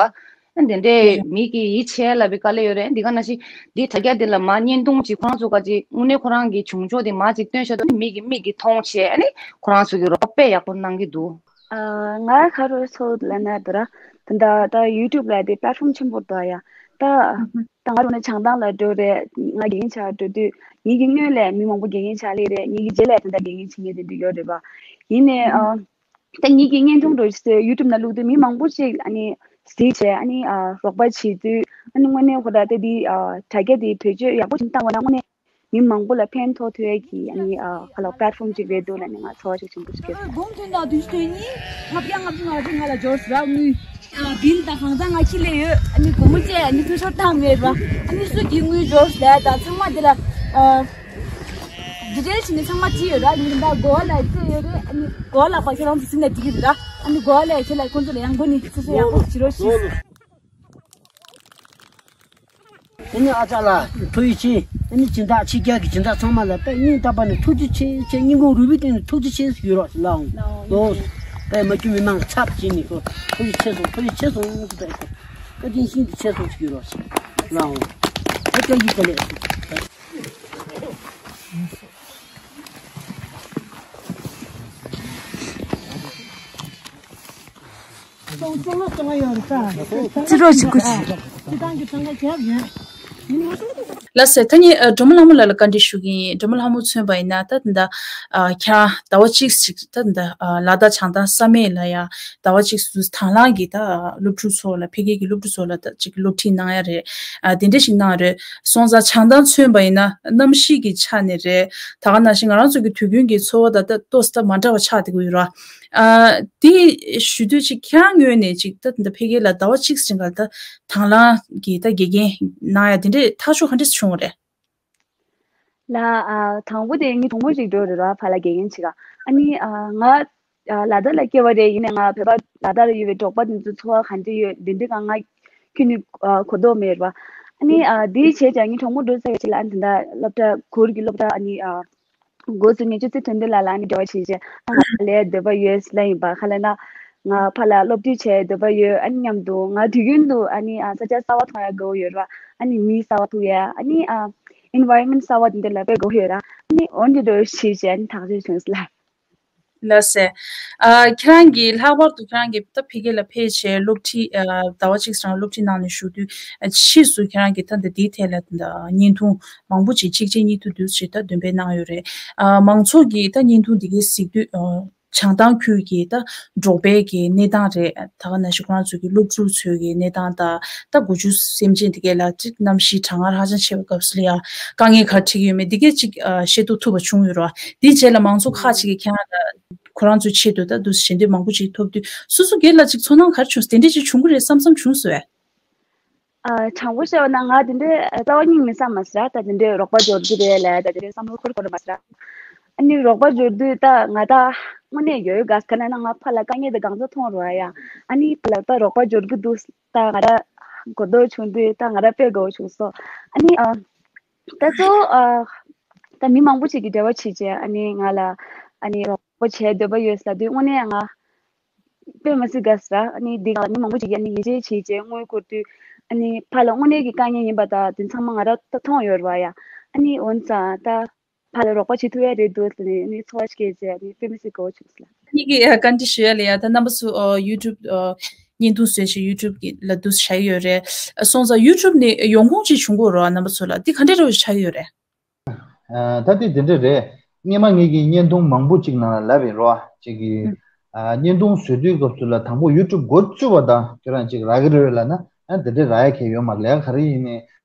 ཨ་འདི་འདྲས་མི་གི་ཡིད་ཆེས་ལ་བི་དཀའ་ལས་ཡོད་རེད། འདི་ག་ན་ཞིག་འདི་དྲ་རྒྱ་འདི་ལ་མ་བརྙན་ཐུང་ཅིག་ཁོ་རང་ཚོ་ག་ཅིག་དངོས་གནས་ཁོ་རང་གི་བྱུང་ཕྱོགས་དེ་མ་ཅིག་སྟོན་ཤ་དོ་ནི་མི་གི་མིག་གི་མཐོང་བྱས་ཨ་ནི་ཁོ་རང་ཚོ་གི་རོགས་པ་དཔེ་ཡག་པོ་གནང་གི་འདུག་ཨ་ང་ག་རེ་ཚོ་ལབ་ན་དེ་ར་ད་ད་ཡུ་ཊུབ་ལ་དེ་པི་ལེཊ་ཕོམ་ཆེན་པོ་འདུག་ཡ། ད་ད་ང་རང་ནས་བྱང་ཐང་ལ་འགྲོ་རེད། ང་དགེ་རྒན་ཆགས་འགྲོ་དུས་ངེད་ཀྱི་སྔོན་ལ་མི་མང་པོ་དགེ་རྒན་ཆགས་ལེ་རེད། ངེད་ཀྱི་རྗེས་ལ་ད་ལྟ་དགེ་རྒན་བྱེད་མཁན་དེ་འདྲ་ཡོད་རེད་པ། ཡིན་ནའི་ཨ། ད་ངེད་ཀྱི་བརྙན་ཐུང་འདྲ་ཞིག་ཡུ་ཊུབ་ནང་བླུགས་དུས་མི་མང་པོ་ཞིག་ཨ་ནི་གཟིགས་བྱས་ཨ་ནི་ཨ་རོགས་པ་བྱེད་དུས་ཨ་ནི་དངོས་གནས་ཁོ་ད་ལྟ་འདི་ཨ་དྲ་རྒྱ་འདི་བེད་སྤྱོད་ཡག་པོ་ཞིག་བཏང་བ་ན་དངོས་གནས་མི་མང་པོ་ལ་ཕན་ཐོགས་ཐུབ་ཡས་ཀྱི་ཨ་ནི་ཨ་ཁ་ལོ་པེ་ལེ་ཊི་ཕོམ་ཅིག་རེད་འདུག་ལབ་ནས་ང་ཚོར་བ་ཞིག་བྱུང་འདུག་ཟེར། དགོང་ཐུན་དང་དུས་ཚོད་གཉིས་ལྔ་བརྒྱ་ལྔ་བཅུ་ང་དྲུག་ང་ལ་འབྱོར་ཟེར་ར་དངུལ། ཨ་བིལ་དང་གང་ལྟར་ང་ཁྱི་ལས་ཡོད། ཨ་ནི་སྒོར་མོ་བཅས་ཨ་ནི་ཕུལ་ཤོར་བཏང་མེད་ར། ཨ་ནི་སུ་གིས་དངུལ་འབྱོར་ཟེར་ད་ཚང་མ་དེ་ལ་ཨ། འདི་འདྲའི་ཞིག་ནི་ཚང་མ་བྲིས་ཡོད་ར། ཉིན་ལྟར་གོ་བ་ལ་བལྟས་ཡོད་རེད། ཨ་ནི་གོ་བ་ལ་ཕ་ཁྱེད་རང་ཚོ་ཟིན་ནས་འགྲིག་གི་རེད་ར། ཨ་ནི་གོ་བ་ལ་ཁྱེད་ལ་ཁོང་ཚོ་ལ་ཡང་སྒོ་ནས་སོ་སོ་ཡག་པོ་བྱེད་རོགས་ཞུ། ཨ་ནི་ཨ་ཅག་ལགས་ཐུགས་རྗེ་ཆེ། ཨ་ནི་སྦྱིན་བདག་ཕྱི་རྒྱལ་གྱི་སྦྱིན་བདག་ཚང་མ་ལ་དཔེ་སྙིང་ཐག་པ་ནས་ཐུགས་རྗེ་ཆེ་ཆེ། སྙིང་ཁོང་རུས་པའི་གཏིང་ནས་ཐུགས་རྗེ་ཆེ་ཞུ་རོགས་ལགས། ལོ་དཔེ་མ་གྱུར་མི་མང་ཚབ་བྱས་ནས་ཁོ་ཐུགས་རྗེ་ཆེ་སོང་། ཐུགས་རྗེ་ཆེ་སོང་། བཀའ་དྲིན་ཤིན་ཏུ་ཆེ་སོང་ཞུ་རོགས་ལགས། ད་སྐད་ཡིག་དེ་ལས། རྩི་རོགས་ཅིག་སྐུ་མཁྱེན། ལགས་སེ། ད་ངས་ཨ་སྒྲོལ་མ་ལྷ་མོ་ལགས་ལ་བཀའ་འདྲི་ཞུ་གི་ཡིན། སྒྲོལ་མ་ལྷ་མོ་མཚོན་པ་ཡིན་ན་ད་ད་ཨ་ཁྱེད་ཟླ་བ་གཅིག་ཅིག་ད་ད་ཨ་ལ་དྭགས་བྱང་ཐང་ས་གནས་ལ་ཡ་ཟླ་བ་གཅིག་ཙམ་དང་བླངས་ཀྱི་ད་སློབ་ཕྲུག་ཚོ་ལ་ཕ་གི་གི་སློབ་ཕྲུག་ཚོ་ལ་ད་ཅིག་སློབ་ཁྲིད་གནང་ཡ་རེད། ཨ་དེ་འདྲ་ཞིག་གནང་ཡ་རེད། སོང་ཙང་བྱང་ཐང་མཚོན་པ་ཡིན་ན་གནམ་གཤིས་ཀྱི་ཆ་ནས་རེད། ད་ག་ནང་བཞིན་ང་རང་ཚོ་གི་དུས་རྒྱུན་གྱི་འཚོ་བ་ད་ད་ཏོག་ཙམ་ད་མ་འདྲ་བ་ཆགས་བསྡད་ཀྱི་ཡོད་ར། ཨ་དེ་ཞུ་དུས་ཅིག་ཁྱེད་རང་ངོས་ནས་ཅིག་ད་འདི་ཕ་གི་ལ་ཟླ་བ་གཅིག་རིང་ལ་ད་དང་བླངས་ཀྱིས་ད་དགེ་རྒན་གནང་ཡ་དེ་འདྲའི་ཐག་གཅོད་ག་འདྲས་བྱུང་བ་རེད། ལ་ཨ་དང་པོ་དེ་ངའི་གྲོགས་མོ་ཞིག་འགྲོ་རེད་ར་ཕར་ལ་དགེ་རྒན་བྱེད་ག་ཨ་ནི་ཨ་ང་ཨ་ལ་དྭགས་ལ་སྐྱེས་པ་རེད། ཡིན་ནའི་ང་བོད་པ་ལ་དྭགས་ལ་ཡོད་པའི་གྲོགས་པོ་དེ་ཚོ་འཚོ་བ་ག་འདྲ་ཡོད་འདི་འདྲ་ག་ང་ཁྱོན་ནས་ཨ་གོ་རྟོགས་མེད་ར། ཨ་ནི་ཨ་དེ་བྱས་ཀྱང་ངའི་གྲོགས་མོ་འགྲོ་ཚར་བའི་རྗེས་ལ་ཨ་ནི་ད་ལྟ་སློབ་གྲྭ་གུར་གྱི་སློབ་གྲྭ་ཨ་ནི་ཨ། འགོ་ཚུགས་ནས་ཆུ་ཚོད་དོན་དུ་ལ་ལ་ནི་འབྲེལ་བ་བྱེད་བྱེད་ཨ་ང་ལས་འདོད་པ་ཡོད་ལ་ཡིན་པ་ག་ལ་ན་ང་ཕ་ལ་སློབ་ཁྲིད་བྱས་འདོད་པ་ཡོད། ཨ་ནི་མཉམ་དུ་ང་དུས་རྒྱུན་དུ་ཨ་ནི་ཨ་ས་ཆ་གསར་བ་མཐོང་ཡ་དགའ་བོ་ཡོད་ར། ཨ་ནི་མི་གསར་བ་ཐུག་ཡ་ཨ་ནི་ཨ་environment་གསར་བ་དེ་འདྲ་ལ་དཔེ་དགའ་བོ་ཡོད་ར། ཨ་ནི་འོན་ཏེ་འདྲ་བོ་བྱེད་བྱེད་ཨ་ནི་ཐག་གཅོད་བྱུང་སོང་ལ། ལགས་སེ། ཨ་ཁྱེད་རང་གིས་ལྷག་པར་དུ་ཁྱེད་རང་གིས་ད་ཕ་གི་ལ་ཕེབས་བྱས་སློབ་ཁྲིད་ཨ་ཟླ་བ་གཅིག་རིང་སློབ་ཁྲིད་གནང་ནས་བཞུགས་དུས་ཨ་ཕྱིས་སུ་ཁྱེད་རང་གིས་ད་འདི་དེའི་ཐད་ལ་ད་བརྙན་ཐུང་མང་པོ་ཅིག་གཅིག་རྗེས་གཉིས་མཐུད་དུ་ཅིག་ད་འདོན་སྤེལ་གནང་ཡོད་རེད། ཨ་མང་ཚོགས་ཀྱིས་ད་བརྙན་ཐུང་འདི་གའི་གཟིགས་དུས་ཨ་བྱང་ཐང་ཁུལ་གྱི་ད་འབྲོག་པའི་གི་གནས་སྟངས་རེད། ད་ག་ནང་བཞིན་ཁོ་རང་ཚོ་གི་སློབ་ཕྲུག་ཚོའི་གི་གནས་སྟངས་དང་ད་དགུ་བཅུ་སེམས་ཅན་འདི་གའི་ལ་ཅིག་གནམ་གཤིས་གྲང་ངར་ཧ་ཅང་ཆེ་བའི་སྐབས་སུ་ལ་ཡ་དཀའ་ངལ་ག་རེ་འཕྲད་ཀྱི་ཡོད་མེད་འདི་གའི་ཅིག་ཨ་ཤེས་རྟོགས་ཐུབ་པ་བྱུང་ཡོད་རེད་བ། དེའི་རྗེས་ལ་མང་ཚོགས་ཁག་ཅིག་གིས་ཁྱེད་རང་ལ་ཁོ་རང་ཚོའི་ཆེད་དུ་ད་དུ་ཞལ་འདེབས་མང་པོ་ཅིག་ཐོབ་དུས་སོ་སོ་སྒེར་ལ་ཅིག་ཚོར་སྣང་ག་རེ་བྱུང་། དེ་འདྲས་ཅིག་བྱུང་གི་རེད་བསམ་བསམ་བྱུང་སོང་ངས། ཨ་དྲང་པོ་བཤད་པ་ན་ང་དེ་འདྲའི་རྩ་བ་ཉིད་ནས་བསམ་མ་སོང་ར། ད་དེ་འདྲའི་རོགས་པ་འབྱོར་གྱི་རེད་ལབ་ད་དེ་འདྲའི་བསམ་བློ་འཁོར་འཁོར་མ་སོང་ར། ཨ་ནི་རོགས་པ་འབྱོར་དུས་ད་ང་ད་དངོས་གནས་ཡོད་ཡོད་དགའ་ག་ན་ན་ང་ཕ་ལ་དཀའ་ངལ་དེ་གང་ཚ་མཐོང་རོགས་ཡ། ཨ་ནི་ཕ་ལ་ད་རོགས་པ་འབྱོར་གྱི་འདུག་ད་ང་ར་གོ་རྟོགས་བྱུང་དུས་ད་ང་ར་དཔེ་དགའ་བོ་བྱུང་སོང་། ཨ་ནི་ཨ། ད་གཙོ་བོ་ཨ་ད་མི་མང་པོ་ཅིག་གིས་འབྲེལ་བ་བྱེད་བྱས་ཨ་ནི་ང་ལ་ཨ་ནི་རོགས་པ་བྱས་འདོད་པ་ཡོད་ཟེར་དུས་དངོས་གནས་ང་དཔེ་མ་སྲིད་དགའ་ཟེར། ཨ་ནི་འདི་ག་ལ་མི་མང་པོ་ཅིག་གིས་ཨ་ནི་ཡིད་ཆེས་བྱེད་བྱས་དངུལ་བསྐུར་དུས་ཨ་ནི་ཕ་ལ་དངོས་གནས་ཀྱི་དཀའ་ངལ་ཡིན་པ་དང་དེ་ཚང་མ་ང་ར་ད་མཐོང་ཡོད་རེད་བ་ཡ། ཨ་ནི་འོན་ཙང་ད་ཕ་ལ་རོགས་པ་བྱེད་ཐུབ་ཡ་རེད་འདུག་ཟེར་ནས་ཨ་ནི་ཚོར་བ་སྐྱེས་བྱས་ཨ་ནི་དཔེ་མི་སྲིད་དགའ་བོ་བྱུང་ཟེར། ཨ་ནི་གི་ཨ་བཀའ་འདྲི་ཞུ་ཡ་ལ་ཡ། ད་རྣམ་པ་ཚོ་ཨ་ཡུ་ཊུབ་ཨ་བརྙན་ཐུང་བཟོས་བྱས་ཡུ་ཊུབ་གི་ལ་འདུག་བྱ་ཡི་ཡོད་རེད། སོང་ཙང་ཡུ་ཊུབ་ནས་ཡོང་ཁུངས་ཅིག་བྱུང་གི་ཡོད་རེད་བ། རྣམ་པ་ཚོ་ལ་འདི་ག་འདྲ་རེ་བ་ཆགས་ཀྱི་ཡོད་རེད། ཨ་ད་དེ་དེ་འདྲ་རེད། སྔོན་མ་ངེད་ཀྱིས་བརྙན་ཐུང་མང་པོ་ཅིག་ནང་ལ་ལབ་ཡིན་རོ། ཅིག་གིས་ཨ་བརྙན་ཐུང་བཟོ་དུས་སྐབས་སུ་ལ་དང་པོ་ཡུ་ཊུབ་འགོ་བཙུགས་པ་དང་ཁྱོད་རང་ཅིག་རག་གི་རེད་ལབ་ན་ཨ་དེ་འདྲ་རག་ཡ་གང་ཡོད་མ་རེད། ལས་ཀ་ག་རེ་ཡིན་ནའི་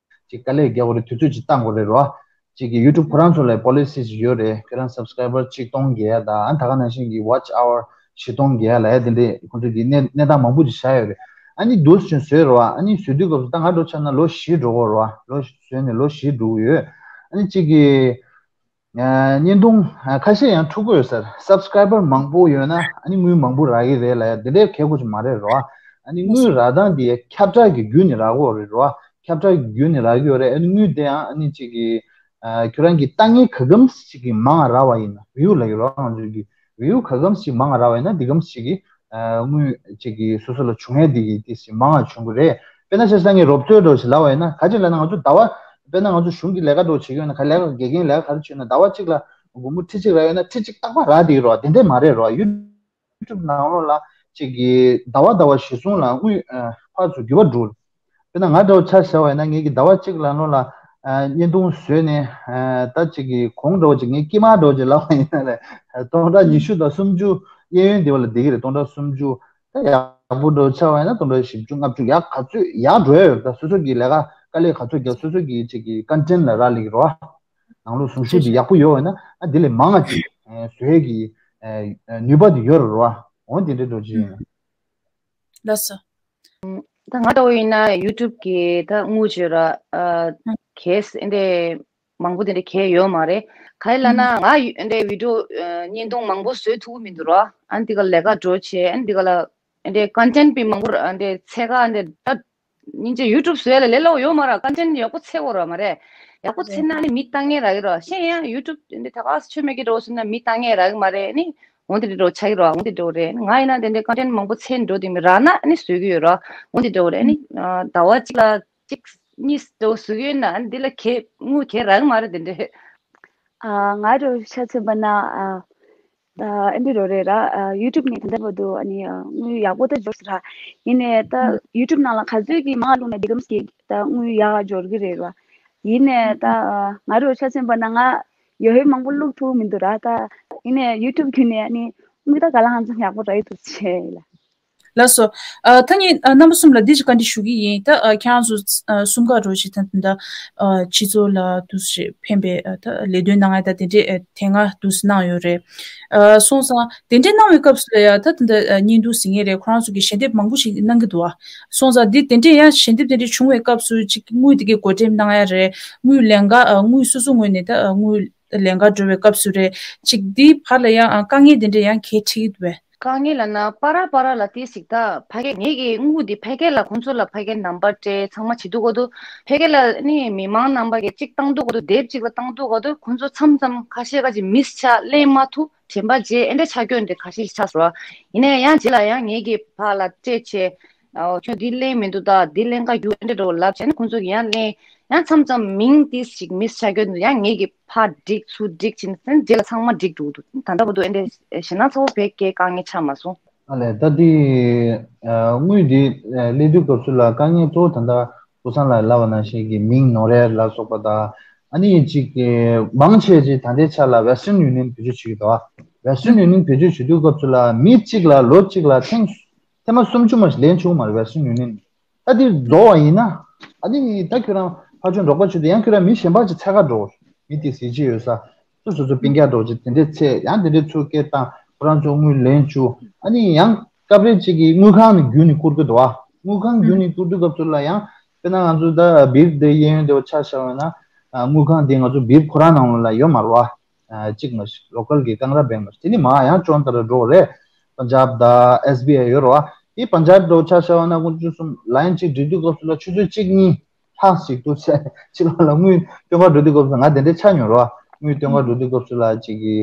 ཅིག་དཀའ་ལས་རྒྱག་དགོས་རེད། དུས་ཚོད་ཅིག་བཏང་དགོས་རེད་རོ། ཅིག་གིས་ཡུ་ཊུབ་ཁོ་རང་ཚོ་ལ་པོ་ལི་སི་ཅིག་ཡོད་རེད། ཁྱོད་རང་སབ་སི་ཀ་རའི་བར་གཅིག་སྟོང་བརྒྱད་དང་ཨ་ད་ག་ནང་བཞིན་གྱི་ཝ་ཆི་ཨ་ཝར་བཞི་སྟོང་བརྒྱད་ལབ་ཡ་དེ་འདྲས་ཁོ་ཚོ་གི་གནས་གནས་སྟངས་མང་པོ་ཅིག་བཞག་ཡོད་རེད། ཨ་ནི་འདུག་སེ་བྱས་བཟོས་རོ། ཨ་ནི་བཟོ་དུས་སྐབས་སུ་ད་ང་འདྲ་ཆགས་ན་ལོ་བཞི་འགྲོ་གི་རོ། ལོ་བཟོས་ནས་ལོ་བཞི་འགྲོ་གི་ཡོད། ཨ་ནི་གཅིག་གིས་ཨ་བརྙན་ཐུང་ཨ་ཁ་ཤས་ཡང་འཁྲུག་གི་ཡོད་ཟེར། སབ་སི་ཀ་རའི་བར་མང་པོ་ཡོད་ན་ཨ་ནི་དངུལ་མང་པོ་རག་གི་རེད་ལབ་ཡ་དེ་འདྲའི་གལ་དགོས་ཅིག་མ་རེད་རོ། ཨ་ནི་དངུལ་རག་སྟངས་དེ་ཁྱབ་བསྒྲགས་ཀྱི་བརྒྱུད་ནས་རག་གི་རེད་རོ། ཁྱབ་བསྒྲགས་ཀྱི་བརྒྱུད་ནས་རག་གི་ཡོད་རེད། ཨ་ནི་དངུལ་དེ་ཡང་ཨ་ནི་གཅིག་གིས་ཨ་ཁྱོད་རང་གི་ལྟ་མཁན་ག་གམ་ཞིག་གིས་མང་བ་རག་པ་ཡིན་ན། བིའུ་ལབ་ཀྱི་རོ། ང་ཚོ་གི་བིའུ་ག་གམ་ཞིག་མང་བ་རག་པ་ཡིན་ན་དེ་གམ་ཞིག་གི་ཨ་དངུལ་ཅིག་གི་སོ་སོ་ལ་བྱུང་ཡས་དེ་གི་དེ་ཞིག་མང་བ་བྱུང་གི་རེད། དཔེར་ན་ཆ་བཞག་ན་ངས་རོབ་ཚོད་འདྲ་བོ་ཞིག་ལབ་པ་ཡིན་ན་ག་ཅིག་ལབ་ན་ང་ཚོ་ཟླ་བ་དཔེར་ན་ང་ཚོ་གཞུང་གི་ལས་ཀ་འདྲ་བོ་བྱེད་ཀྱི་ཡོད་ན་ག་ལས་ཀ་དགེ་རྒན་ལས་ཀ་ག་རེ་བྱེད་ན་ཟླ་བ་གཅིག་ལ་སྒོར་མོ་ཁྲི་གཅིག་རག་ཡོད་ན་ཁྲི་གཅིག་རྟག་པར་རག་བསྡད་ཀྱི་རོ། དེ་འདྲས་མ་རེད་རོ། ཡུ་ཊུབ་ནང་ལོགས་ལ་ཅིག་གི་ཟླ་བ་ཟླ་བ་གཞི་བཟུང་ལ་དངུལ་ཨ་ཕར་ཚུར་འགྱུར་བ་འགྲོ། ན་ང་འདྲ་བོ་ཆ་བཞག་པ་ཡིན་ན། ངེད་ཀྱི་ཟླ་བ་གཅིག་ལ་ནོ་ལ་ཨ་བརྙན་ཐུང་བཟོས་ནས་ཨ་ད་ཅིག་གི་གོང་འདྲ་བོ་ཅིག་ངས་དཀྱིལ་མ་འདྲ་བོ་ཅིག་ལབ་པ་ཡིན་ན་ལས་སྟོང་ཕྲག་ཉི་ཤུ་དང་སུམ་ཅུ་གཡས་གཡོན་དེ་བ་ལ་བསྡད་ཀྱི་རེད། སྟོང་ཕྲག་སུམ་ཅུ། ད་ཡག་པོ་འདྲ་བོ་ཆགས་པ་ཡིན་ན་སྟོང་ཕྲག་བཞི་བཅུ་ལྔ་བཅུ་ཡར་ག་ཚོད་ཡར་འགྲོ་ཡ་ཡོད་རེད། ད་སོ་སོ་གི་ལས་ཀ་དཀའ་ལས་ག་ཚོད་རྒྱབ། སོ་སོ་གི་ཅིག་གི་ཀོན་ཊེན་ཊི་ལ་རག་ལས་ཀྱི་རེད་བ། ནང་ལོགས་གཟུངས་གཞུག་དེ་ཡག་པོ་ཡོད་པ་ཡིན་ན་ཨ་དེ་ལས་མང་ང་ཅིག་ཨ་བཟོ་ཡས་ཀྱི་ཨ་ནུས་པ་དེ་ཡོད་རེད་བ། འོ་དེ་འདྲ་འདྲ་བོ་ཅིག་ཡིན། ལགས་སོ། ད་ང་ལྟ་བུ་ཡིན་ན་ཡུ་ཊུབ་གི་ད་དངུལ་བརྗོད་ར་ཨ་ཨ་གས་ཨེ་འདྲས་མང་པོ་དེ་འདྲ་གས་ཡོད་མ་རེད། ག་རེ་ལབ་ན་ཨ་ང་ཡུ་ཨེ་འདྲས་བི་ཌིའོ་ཨ་བརྙན་ཐུང་མང་པོ་བཟོས་ཐུབ་ཀྱི་མི་འདུག་ར། ཨ་འདི་ག་ལས་ཀ་འགྲོ་བྱས་ཨ་འདི་ག་ལ་ཨེ་འདྲས་ཀོན་ཊེན་ཊི་པི་མང་པོ་ར་ཨེ་འདྲས་འཚོལ་ག་ཨེ་འདྲས་ད་སྙིང་རྗེ་ཡུ་ཊུབ་བཟོས་ལ་ལས་སླ་པོ་ཡོད་མ་ར། ཀོན་ཊེན་ཊི་ཡག་པོ་འཚོལ་དགོས་ར་མ་རེད། ཡག་པོ་འཚོལ་ན་ནི་མི་ལྟ་མཁན་རག་གི་ར། གཞན་ཡང་ཡུ་ཊུབ་ཨེ་འདྲས་ད་ག་ཆོ་མེད་ཀི་འགྲོ་སོང་ན་མི་ལྟ་མཁན་རག་གི་མ་རེད་ནི། འོ་འདི་འདྲ་འགྲོ་ཆགས་ཀྱི་རོ། འོ་འདི་འགྲོ་རེད། ང་ཡིན་ན་དེ་འདྲའི་ཀོན་ཊེན་ཊི་མང་པོ་འཚོལ་འགྲོ་དེ་མི་རག་ན་ནི་བཟོ་གི་ཡོད་རོ། འོ་འདི་འགྲོ་རེད་ནི། ཟླ་བ་གཅིག་ལ་གཅིག་གཉིས་འགྲོ་བཟོ་གི་ཡོད་ན་འདི་ལ་གས་དངུལ་གས་རག་གི་མ་རེད་དེ་འདྲས། ཨ་ང་རུ་ཆ་མཚོན་པ་ན་ཨ་ཨ་འདི་འགྲོ་རེད་ར། ཨ་ཡུ་ཊུབ་ནས་ད་ལྟ་བར་དུ་ཨ་ནི་ཨ་དངུལ་ཡག་པོ་ད་འབྱོར་སོང་ར། ཡིན་ནའི་ད་ཡུ་ཊུབ་ནང་ལ་ག་ཚོད་ཀྱིས་མང་བླུགས་ན་དེ་གམ་ཞིག་ད་དངུལ་ཡག་འབྱོར་གི་རེད་ར། ཡིན་ནའི་ད་ཨ་ང་རུ་ཆ་མཚོན་པ་ན་ང་ཡོ་ཧེ་མང་པོ་བླུགས་ཐུབ་མི་འདུག་ར། ད་ཡིན་ནའི་ཡུ་ཊུབ་བརྒྱུད་ནས་ནི་དངུལ་ད་ག་ལ་ཧང་ཙང་ཡག་པོ་རག་གི་འདུག་ཅེས་ལ། ལགས་སོ། ཨ་ད་ངས་ཨ་རྣམ་པ་གསུམ་ལ་འདི་ཅིག་བཀའ་འདྲི་ཞུ་གི་ཡིན། ད་ཨ་ཁྱེད་རང་ཚོ་ཨ་གསུམ་ཀ་འགྲོ་ཞིག་ད་ད་ཨ་སྤྱི་ཚོགས་ལ་འདུག་སེ་ཕན་པའི་ཨ་ད་ལས་དོན་གནང་ཡ་ད་དེ་འདྲས་ཨ་དེ་སྔ་འདུག་སེ་གནང་ཡོད་རེད། ཨ་སོང་ཙང་དེ་འདྲས་གནང་བའི་སྐབས་སུ་ལ་ཡ་ད་ད་ད་ཨ་བརྙན་ཐུང་གཟིགས་མཁན་རེད། ཁོ་རང་ཚོ་གི་ཞལ་འདེབས་མང་པོ་ཞིག་གནང་གི་འདུག་ཨ། སོང་ཙང་འདི་དེ་འདྲས་ཡང་ཞལ་འདེབས་དེ་འདྲས་བྱུང་བའི་སྐབས་སུ་ཅིག་དངུལ་དེ་གའི་བགོ་བཀྲམ་གནང་ཡ་རེད། དངུལ་ལེན་ཀ་ཨ་དངུལ་སོ་སོ་ངོས་ནས་ད་ཨ་དངུལ་ལེན་ཀ་འགྲོ་བའི་སྐབས་སུ་རེད། ཅིག་འདིའི་བར་ལ་ཡང་ཨ་དཀའ་ངལ་དེ་འདྲས་ཡང་གལ་འཕྲད་ཀྱི་འདུག་པས། དཀའ་ངལ་ལབ་ན་པ་ར་པ་ར་ལ་ཏོག་ཙམ་ད་ཕ་གི་ངེད་ཀྱི་དངུལ་འདི་ཕ་གི་ལ་ཁོང་ཚོ་ལ་ཕ་གི་ནམ་བར་སྤྲད་ཚང་མ་བྱེད་དུས་གོ་དུས་ཕ་གི་ལ་ནི་མི་མང་རྣམ་པ་གི་གཅིག་བཏང་དུས་གོ་དུས་དེབ་གཅིག་ལ་བཏང་དུས་གོ་དུས་ཁོང་ཚོ་མཚམས་མཚམས་ཁ་ཤས་ཁ་ཅིག་མིས་ཆགས་ལེན་མ་ཐུབ་དྲན་པ་བརྗེད་ཨེ་འདྲ་ཆགས་སྐྱོན་དེ་ཁ་ཤས་ཤིག་ཆགས་སོང་། ཡིན་ནའི་ཡང་རྗེས་ལ་ཡང་ངེད་ཀྱི་ཕ་ལ་སྤྲད་བྱས་ཨོ་ཁྱོད་འདི་ལེན་མི་འདུག་ད་འདི་ལེན་ག་རྒྱུ་ཨེ་འདྲ་འགྲོ་ལབ་བྱས་ནས་ཁོང་ཚོ་གི་ཡང་ལེན་ཡང་མཚམས་མཚམས་མིང་ཏིས་ཞིག་མིས་ཆགས་སྐྱོན་དུ་ཡང་ངེད་ཀྱི་ཕ་འགྲིག་ཚུར་འགྲིག་ཕྱིན་ཚེ་རྗེས་ལ་ཚང་མ་འགྲིག་འགྲོ་འདུག་ད་ལྟ་བར་དུ་ཨེ་འདྲས་ཞེ་ན་ཚ་བོ་བེད་སྐྱེལ་དཀའ་ངལ་ཆགས་མ་སོང་། ཨ་ལས་ད་འདི་ཨ་དངུལ་འདི་ཨ་ལེན་དུས་སྐབས་སུ་ལ་དཀའ་ངལ་གཙོ་བོ་ད་ལྟ་སྐུ་སང་ལ་ལབ་པ་ནང་བཞིན་གྱི་མིང་ནོར་ཡ་ལ་སོགས་པ་དང་ཨ་ནི་ཅིག་གི་མང་ཆེ་ཅིག་ད་ལྟའི་ཆ་ལ་Western Union བེད་སྤྱོད་བྱེད་ཀྱི་འདུག Western Union བེད་སྤྱོད་བྱེད་དུས་སྐབས་སུ་ལ་མི་གཅིག་ལ་ལོ་གཅིག་ལ་ཐེངས་ཐེངས་མ་སུམ་ཅུ་མ་ཞིག་ལེན་ཆོག་མ་རེད། Western Union ད་འདི་རྫོགས་པ་ཡིན་ན། ཨ་ནི་ད་ཁྱོད་རང་ཕར་ཕྱོགས་འབྲོག་པ་ཆུ་དེ་ཡང་ཁྱོད་རང་མི་གཞན་པ་ཅིག་འཚོལ་ག་འགྲོ། མི་དེ་གཟི་བརྗིད་ཡོད་ས། སོ་སོ་སོ་སྤུན་ཀྱག་འགྲོ་ཅིག་དེ་འདྲས་འཚོལ་ཡང་དེ་འདྲས་ཚུར་སྐད་བཏང་ཁོ་རང་ཚོ་དངུལ་ལེན་བཅུག་ཨ་ནི་ཡང་སྐབས་རེ་ཅིག་གི་དངུལ་ཁང་ནས་བརྒྱུད་ནས་བསྐུར་གི་འདུག་ཨ། དངུལ་ཁང་བརྒྱུད་ནས་བསྐུར་དུས་སྐབས་སུ་ལ་ཡང་དཔེར་ན་ང་ཚོ་ད་བིར་དེ་གཡས་གཡོན་དེ་བ་ཆ་བཞག་པ་ན། དངུལ་ཁང་དེ་ང་ཚོ་བིར་ཁོ་རང་ནང་ལོགས་ལ་ཡོད་མ་རེད་བ། གཅིག་མ་གཞི་ལོ་ཀལ་གྱི་ཀང་ར་བེང་མ་གཞི་དེ་ནི་མ་ཡང་ཅོན་ཏ་ར་འགྲོ་རེད། པན་ཇབ་དང་ཨེས་བི་ཨའི་ཡོད་རེད་བ། དེ་པན་ཇབ་འགྲོ་ཆ་བཞག་པ་ན་དགུ་བཅུ་གསུམ་ལ་ཡན་གཅིག་སྒྲིལ་དུས་སྐབས་སུ་ལ་ཆུ་ཚོད་གཅིག་གཉིས་ལྷག་ཞིག་ཏུ་ཕྱི་ལོགས་ལ་དངུལ་སྟོན་ག་འགྲོ་དུས་སྐབས་སུ་ང་དེ་འདྲའི་ཆ་མྱོང་རེད་བ། དངུལ་སྟོན་ག་འགྲོ་དུས་སྐབས་སུ་ལ་གཅིག་གི་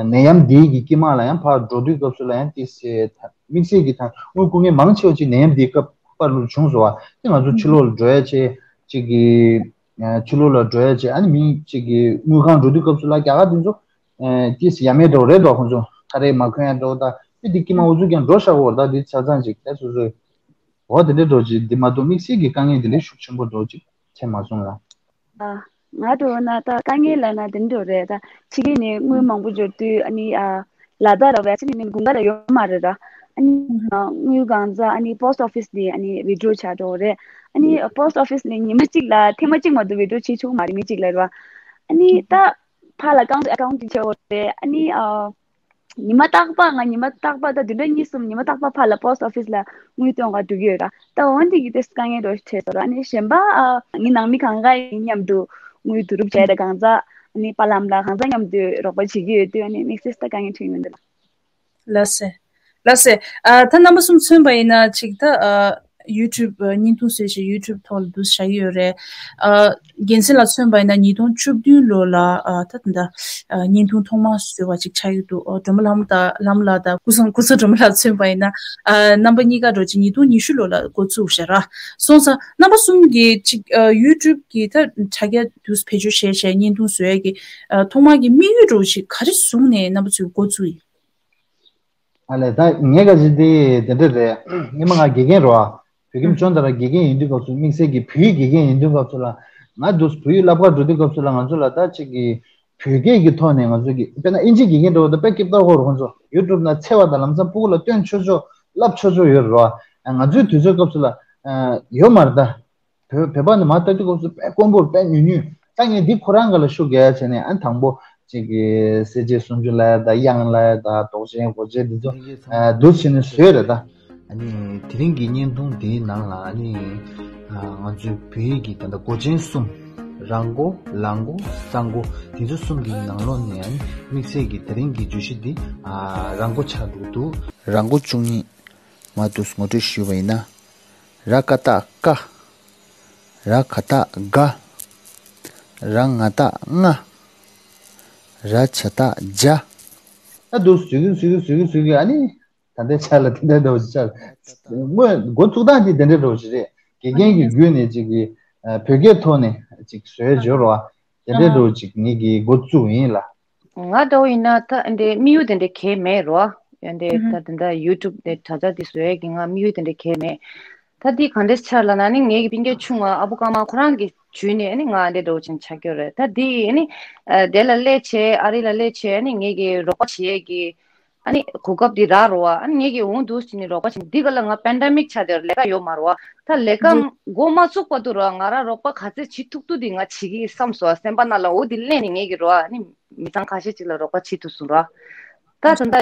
ནད་ཡམས་འདི་གི་དཀྱིལ་མ་ལ་ཡང་ཕར་འགྲོ་དུས་སྐབས་སུ་ལ་ཡང་དེ་སེ་དམིགས་བསལ་གྱི་ཐང་དངུལ་བསྐུར་མཁན་མང་ཆེ་བ་ཅིག་ནད་ཡམས་འདིའི་སྐབས་པར་ལུར་བྱུང་སོང་བ། དེ་ང་ཚོ་ཕྱི་ལོགས་ལ་འགྲོ་ཡ་ཆེ་གཅིག་གི་ཕྱི་ལོགས་ལ་འགྲོ་ཡ་ཆེ་ཨ་ནི་མི་གཅིག་གི་དངུལ་ཁང་འགྲོ་དུས་སྐབས་སུ་ལ་རྒྱ་གར་དེ་ཚོ་ཨ་ཏིས་ཡ་མེད་འགྲོ་རེད་འགྲོ་ཁོང་ཚོ་ཁ་རས་མ་གོན་ཡ་འགྲོ་ད་དེ་དེ་ཀྱི་མ་འུ་ཚུགས་ཀྱང་འགྲོ་ཤག་འོ་ད་དེ་ཆ་ཚང་ཅིག་དེ་སོ་སོའི་འོ་དེ་འདྲ་འགྲོ་ཅིག་དེ་མ་གཏོགས་དམིགས་བསལ་གྱི་དཀའ་ངལ་དེ་འདྲ་ཤུགས་ཆེན་པོ་འགྲོ་ཅིག་ཆེ་མ་སོང་ལ། ཨ་ང་འགྲོ་ན་ད་དཀའ་ངལ་ལ་ན་དེ་འདྲ་རེད་ད་ཕྱི་རྒྱལ་ནས་དངུལ་མང་པོ་འབྱོར་དུས་ཨ་ནི་ཨ་ལ་དྭགས་ར་བས་ཕྱི་ནས་དགུན་ཁ་ལ་ཡོད་མ་རེད་ར། ཨ་ནི་དངུལ་གང་ཚ་ཨ་ནི་པོ་སི་ཊི་ཨོ་ཕི་སི་ནས་ཨ་ནི་ཝི་ཌི་རོ་བྱ་འགྲོ་རེད། ཨ་ནི་པོ་སི་ཊི་ཨོ་ཕི་སི་ནས་ཉི་མ་གཅིག་ལ་ཐེངས་མ་གཅིག་མ་གཏོགས་ཝི་ཌི་རོ་བྱེད་ཆོག་མ་རེད་མི་གཅིག་ལ་རེད་བ། ཨ་ནི་ད་ཕར་ལ་ཨ་ཀའུན་ཊི་ཨ་ཀའུན་ཊི་བྱེད་འོ་རེད། ཨ་ནི་ཨ་ཉི་མ་རྟག་པ་ང་ཉི་མ་རྟག་པ་ད་བདུན་ཕྲག་གཉིས་གསུམ་ཉི་མ་རྟག་པ་ཕར་ལ་པོ་སི་ཊི་ཨོ་ཕི་སི་ལ་དངུལ་སྟོན་ག་འགྲོ་གི་ཡོད་ར། ད་འོན་ཏེ་གི་ཏེ་དཀའ་ངལ་འདྲ་ཞིག་འཕྲད་སོང་ར། ཨ་ནི་གཞན་པ་ཨ་ངའི་ནང་མི་གང་ག་ཡིན་མཉམ་དུ་དངུལ་བསྡུ་རུབ་བྱས་ད་གང་ཚ་ཨ་ནི་པ་ལམ་ལ་གང་ཚ་མཉམ་དུ་རོགས་པ་བྱེད་ཀྱི་ཡོད་དུས་ཨ་ནི་དམིགས་བསལ་ད་དཀའ་ངལ་འཕྲད་ཀྱི་མི་འདུག་ལ། ལགས་སེ། ལགས་སེ། ཨ་ད་རྣམ་པ་གསུམ་མཚོན་པ་ཡིན་ན་ཅིག་ད་ཨ་ཡུ་ཊུབ་ཨ་བརྙན་ཐུང་བཟོས་བྱས་ཡུ་ཊུབ་ཐོག་ལ་འདུག་བཞག་གི་ཡོད་རེད། ཨ་རྒྱལ་མཚན་ལ་མཚོན་པ་ཡིན་ན་ཉིས་སྟོང་བཅུ་བདུན་ལོ་ལ་ཨ་ད་ད་ཨ་བརྙན་ཐུང་ཐོག་མར་བཟོས་པ་ཅིག་ཆགས་ཀྱི་འདུག་ཨ་སྒྲོལ་མ་ལྷ་མོ་དང་ལྷ་མོ་ལགས་དང་ཀུན་བཟང་ཀུན་བཟང་སྒྲོལ་མ་ལགས་མཚོན་པ་ཡིན་ན་ཨ་རྣམ་པ་གཉིས་ཀ་འགྲོ་ཅིག་ཉིས་སྟོང་ཉི་ཤུ་ལོ་ལ་འགོ་བཙུགས་བཞག་ར། སོང་ཙང་རྣམ་པ་གསུམ་གྱིས་ཅིག་ཨ་ཡུ་ཊུབ་གི་ད་དྲ་རྒྱ་དུ་བེད་སྤྱོད་བྱས་བྱས་བརྙན་ཐུང་བཟོ་ཡ་གི་ཨ་ཐོག་མར་གྱི་དམིགས་ཡུལ་འདྲ་བོ་ཞིག་ག་རེ་བཟུང་ནས་རྣམ་པ་ཚོས་འགོ་བཙུགས་ཡིན། ཨ་ལས་ད་ངས་ག་ཅི་དེ་དེ་འདྲ་རེད། སྔོན་མ་ང་དགེ་རྒན་རེད་བ། བོད་ཁྱིམ་ཅོན་ཏ་ར་དགེ་རྒན་ཡིན་དུས་སྐབས་སུ། དམིགས་བསལ་གྱི་བོད་ཡིག་དགེ་རྒན་ཡིན་དུས་སྐབས་སུ་ལ། ང་འདུག་བོད་ཡིག་བསླབ་གར་འགྲོ་དུས་སྐབས་སུ་ལ། ང་ཚོ་ལ་ད་ཅིག་གི་བོད་སྐད་ཀྱི་ཐོག་ནས། ང་ཚོ་གི་དཔེར་ན་ཨིན་ཇི་དགེ་རྒན་འདྲ་བོ་ད་དཔེ་སྐྱིད་པོ་ཧོར་ཁོང་ཚོ་ཡུ་ཊུབ་ནང་འཚོལ་བ་དང་། ལམ་སང་སྤུ་གུ་ལ་སྟོན་ཆོག་ཆོག་བསླབ་ཆོག་ཆོག་ཡོད་རེད་བ། ང་ཚོའི་དུས་ཚོད་སྐབས་སུ་ལ་ཡོད་མ་རེད་ད། བོད་བོད་པ་ནི་མ་ལྟ་དུས་སྐབས་སུ་དཔེ་དཀོན་པོར་དཔེ་ཉུང་ཉུང་། ད་ངས་འདི་ཁོ་རང་ག་ལ་ཤུགས་རྒྱག་ཡ་བྱས་ནས། ཨ་ནི་དང་པོ་ཅིག་གི་གསལ་བྱེད་སུམ་ཅུ་ལབ་ཡ་དང་། དབྱངས་ལབ་ཡ་དང་། དོགས་ཅན་གོ་ཅན་འདི་ཚོ་འདུག་བྱས་ནས་བཟོས་རེད་ད། ཨ་ནི་དེ་རིང་གི་བརྙན་ཐུང་འདིའི་ནང་ལ། ཨ་ནི་ང་ཚོའི་བོད་ཡིག་གི་ད་ལྟ་མགོ་ཅན་གསུམ། ར་མགོ། ལ་མགོ། ས་མགོ། དེ་ཚོ་གསུམ་གྱི་ནང་ལོགས་ནས། ཨ་ནི་དམིགས་བསལ་གྱི་དེ་རིང་གི་བརྗོད་གཞི་འདི་ར་མགོ་ཆགས་འགྲོ་གི་འདུག་ར་མགོ་བཅུ་གཉིས། མར་འདུག་ངོ་སྤྲོད་ཞུས་པ་ཡིན་ན། ར་ཀ་བཏགས་ཀ། ར་ག་བཏགས་ག། ར་ང་བཏགས་ང་། ར་ཇ་བཏགས་ཇ། ད་འདུག་བཟོས་ཀྱི་བཟོས་ཀྱི་བཟོས་ཀྱི་བཟོས་ཀྱི། ཨ་ནི་ད་ལྟའི་ཆ་ལ་དེ་འདྲ་འདྲ་བོ་ཞིག་ཆགས། སྔོན་འགོ་བཙུགས་སྟངས་དེ་དེ་འདྲ་འདྲ་བོ་ཞིག་རེད། དགེ་རྒན་གྱི་བརྒྱུད་ནས་ཅིག་གི་བོད་སྐད་ཐོག་ནས་ཅིག་བཟོས་འབྱོར་བ། དེ་འདྲ་འདྲ་བོ་ཅིག་ངེད་ཀྱིས་འགོ་བཙུགས་ཡིན་ལ། ང་འདྲ་བོ་ཡིན་ན་ད་འདི་དམིགས་ཡུལ་དེ་འདྲ་གང་ཡང་མེད་རོ། ཡང་འདི་ད་དེ་འདྲ་ཡུ་ཊུབ་དེ་དྲ་རྒྱ་དེ་བཟོ་ཡས་ཀྱི་ང་དམིགས་ཡུལ་དེ་འདྲ་གང་ཡང་མེད། ད་འདི་གང་འདྲ་ཆགས་ལབ་ན་ནི། ངེད་ཀྱི་སྤུན་ཀྱག་ཆུང་བ་ཨ་བུ་ཀརྨ་ཁོ་རང་གི་བརྒྱུད་ནས་ནི་ང་འདི་འདྲ་བོ་ཅིག་ཆགས་ཀྱི་ཡོད་རེད། ད་འདི་ནི་དེ་ལ་སླེབས་བྱས། ཨ་རི་ལ་སླེབས་བྱས་ནི་ངེད་ཀྱི་རོགས་པ་བྱེད་ཡས་ཀྱི་ཨ་ནི་གོ་སྐབས་འདི་རག་རོ་བ། ཨ་ནི་ངེད་ཀྱིས་འོང་འདུག་ཟེར་ནས་རོགས་པ་བྱེད། འདི་ག་ལ་ང་པེན་ཌེ་མིག་ཆགས་དེར་ལས་ཀ་ཡོད་མ་རེད་བ། ད་ལས་ཀ་འགོ་མ་ཚུགས་བར་དུ་རོ། ང་རང་རོགས་པ་ག་ཚད་བྱེད་ཐུབ་ཐུབ་འདི་ང་བྱེད་ཀྱི་བསམ་སོང་། སེམས་པ་ནང་ལ་འོ་འདི་གླེང་ནས་ངེད་ཀྱིས་རོ། ཨ་ནི་མི་ཚང་ཁ་ཤས་ཅིག་ལ་རོགས་པ་བྱེད་ཐུབ་སོང་རོ། ད་ད་ལྟ་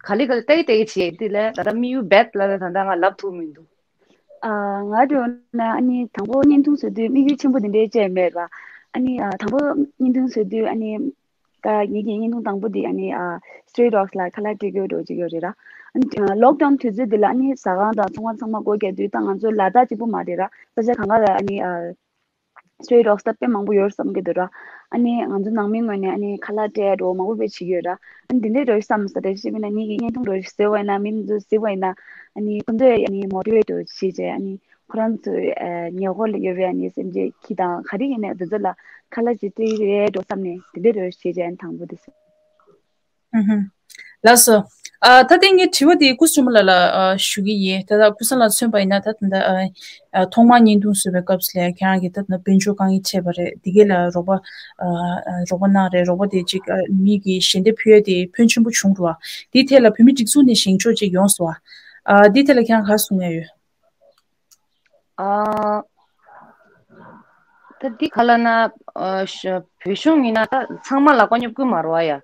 ག་ལེ་ག་ལེ་ཏེ་ཏེ་བྱེད། འདི་ལས་ད་ལྟ་དམིགས་ཡུལ་རྦད་ལ་ད་ལྟ་ང་ལབ་ཐུབ་མི་འདུག་ཨ། ང་འདྲ་བོ་ན་ཨ་ནི་དང་པོ་བརྙན་ཐུང་བཟོ་དུས་དམིགས་ཡུལ་ཆེན་པོ་འདི་འདྲའི་བཅས་མེད་པ། ཨ་ནི་ཨ། དང་པོ་བརྙན་ཐུང་བཟོ་དུས་ཨ་ནི། ད་ངེད་ཀྱི་བརྙན་ཐུང་དང་པོ་འདི་ཨ་ནི་ཨ། སི་ཊེ་རེ་ཌོག་སི་ལ་ཁ་ལག་སྤྲད་རྒྱུ་འདྲ་བོ་ཅིག་ཡོད་རེད་ར། ཨ་ནི་ལོག་ཌའུན་དུས་ཚོད་འདི་ལ་ཨ་ནི་ཟ་ཁང་དང་ཚོང་ཁང་ཚང་མ་སྒོ་རྒྱག་དུས། ད་ང་ཚོ་ལ་དྭགས་གཅིག་པུ་མ་རེད་ར། ས་ཆ་གང་ག་ལ་ཨ་ནི་ཨ། སི་ཊེ་རེ་ཌོག་སི་ད་དཔེ་མང་པོ་ཡོད་བསམ་གྱི་འདུག་ར། ཨ་ནི་ང་ཚོ་ནང་མིའི་ངོས་ནས་ཨ་ནི་ཁ་ལག་སྤྲད་འགྲོ་མང་པོ་དཔེ་བྱེད་ཀྱི་ཡོད་ར། ཨ་ནི་འདི་འདྲའི་འགྲོ་བསམ་སོང་། དེ་བྱས་པས་ན་ངེད་ཀྱི་བརྙན་ཐུང་འདྲ་བོ་ཞིག་བཟོས་པ་ཡིན་ན། མི་འདི་ཚོ་གཟིགས་པ་ཡིན་ན་ཨ་ནི་ཁོ་ཚོས་ཨ་ནི་མོ་ཊི་ཝེ་ཊི་བྱེད་བྱས། ཨ་ནི་ཁོ་རང་ཚོའི་ཨ། ཉེ་འཁོར་ལ་ཡོད་པའི་ཨ་ནི་སེམས་ཅན་ཁྱི་དང་ག་རེ་ཡིན་ནའི་འདི་ཚོ་ལ་ཁ་ལག་ཅིག་སྤྲད་ཀྱི་རེད་འགྲོ་བསམ་ནས་འདི་འདྲའི་འགྲོ་བྱེད་བྱས། ཨ་ནི་དང་པོ་དེ་བཟོས། ཨུ་ཧུམ། ལགས་སོ། ཨ། ད་ལྟ་ངས་དྲི་བ་དེ་སྐུ་ཞབས་ཆེན་མོ་ལགས་ལ་ཨ། ཞུ་གི་ཡིན། ད་ལྟ་སྐུ་སངས་ལགས་མཚོན་པ་ཡིན་ན། ད་ད་ལྟ་ཨ། ཨ། ཐོག་མར་བརྙན་ཐུང་བཟོ་བའི་སྐབས་སུ་ལ་ཁྱེད་རང་གིས་ད་ད་དཔལ་འབྱོར་དཀའ་ངལ་འཕྲད་པ་རེད། འདི་གས་ལ་རོགས་པ་ཨ། ཨ། རོགས་པ་གནང་རེད། རོགས་པ་དེ་ཅིག་ཨ། མི་གིས་ཞལ་འདེབས་ཕུལ་ཡ་དེ་ཕོན་ཆེན་པོ་བྱུང་འདུག་བ། འདིའི་ཐད་ལ་བོད་མི་སྒྲིག་འཛུགས་ནས་བཞེངས་ཕྱོགས་ཅིག་ཡོང་སོང་བ། ཨ། འདིའི་ཐད་ལ་ཁྱེད་རང་ག་གསུང་ཡ་ཡོད། ཨ། ད་འདི་ག་ལབ་ན། ཨ། ཤ། བོད་གཞུང་ཡིན་ན་ད་ཚང་མ་ལག་པ་སྙོབ་ཀྱི་མ་རེད་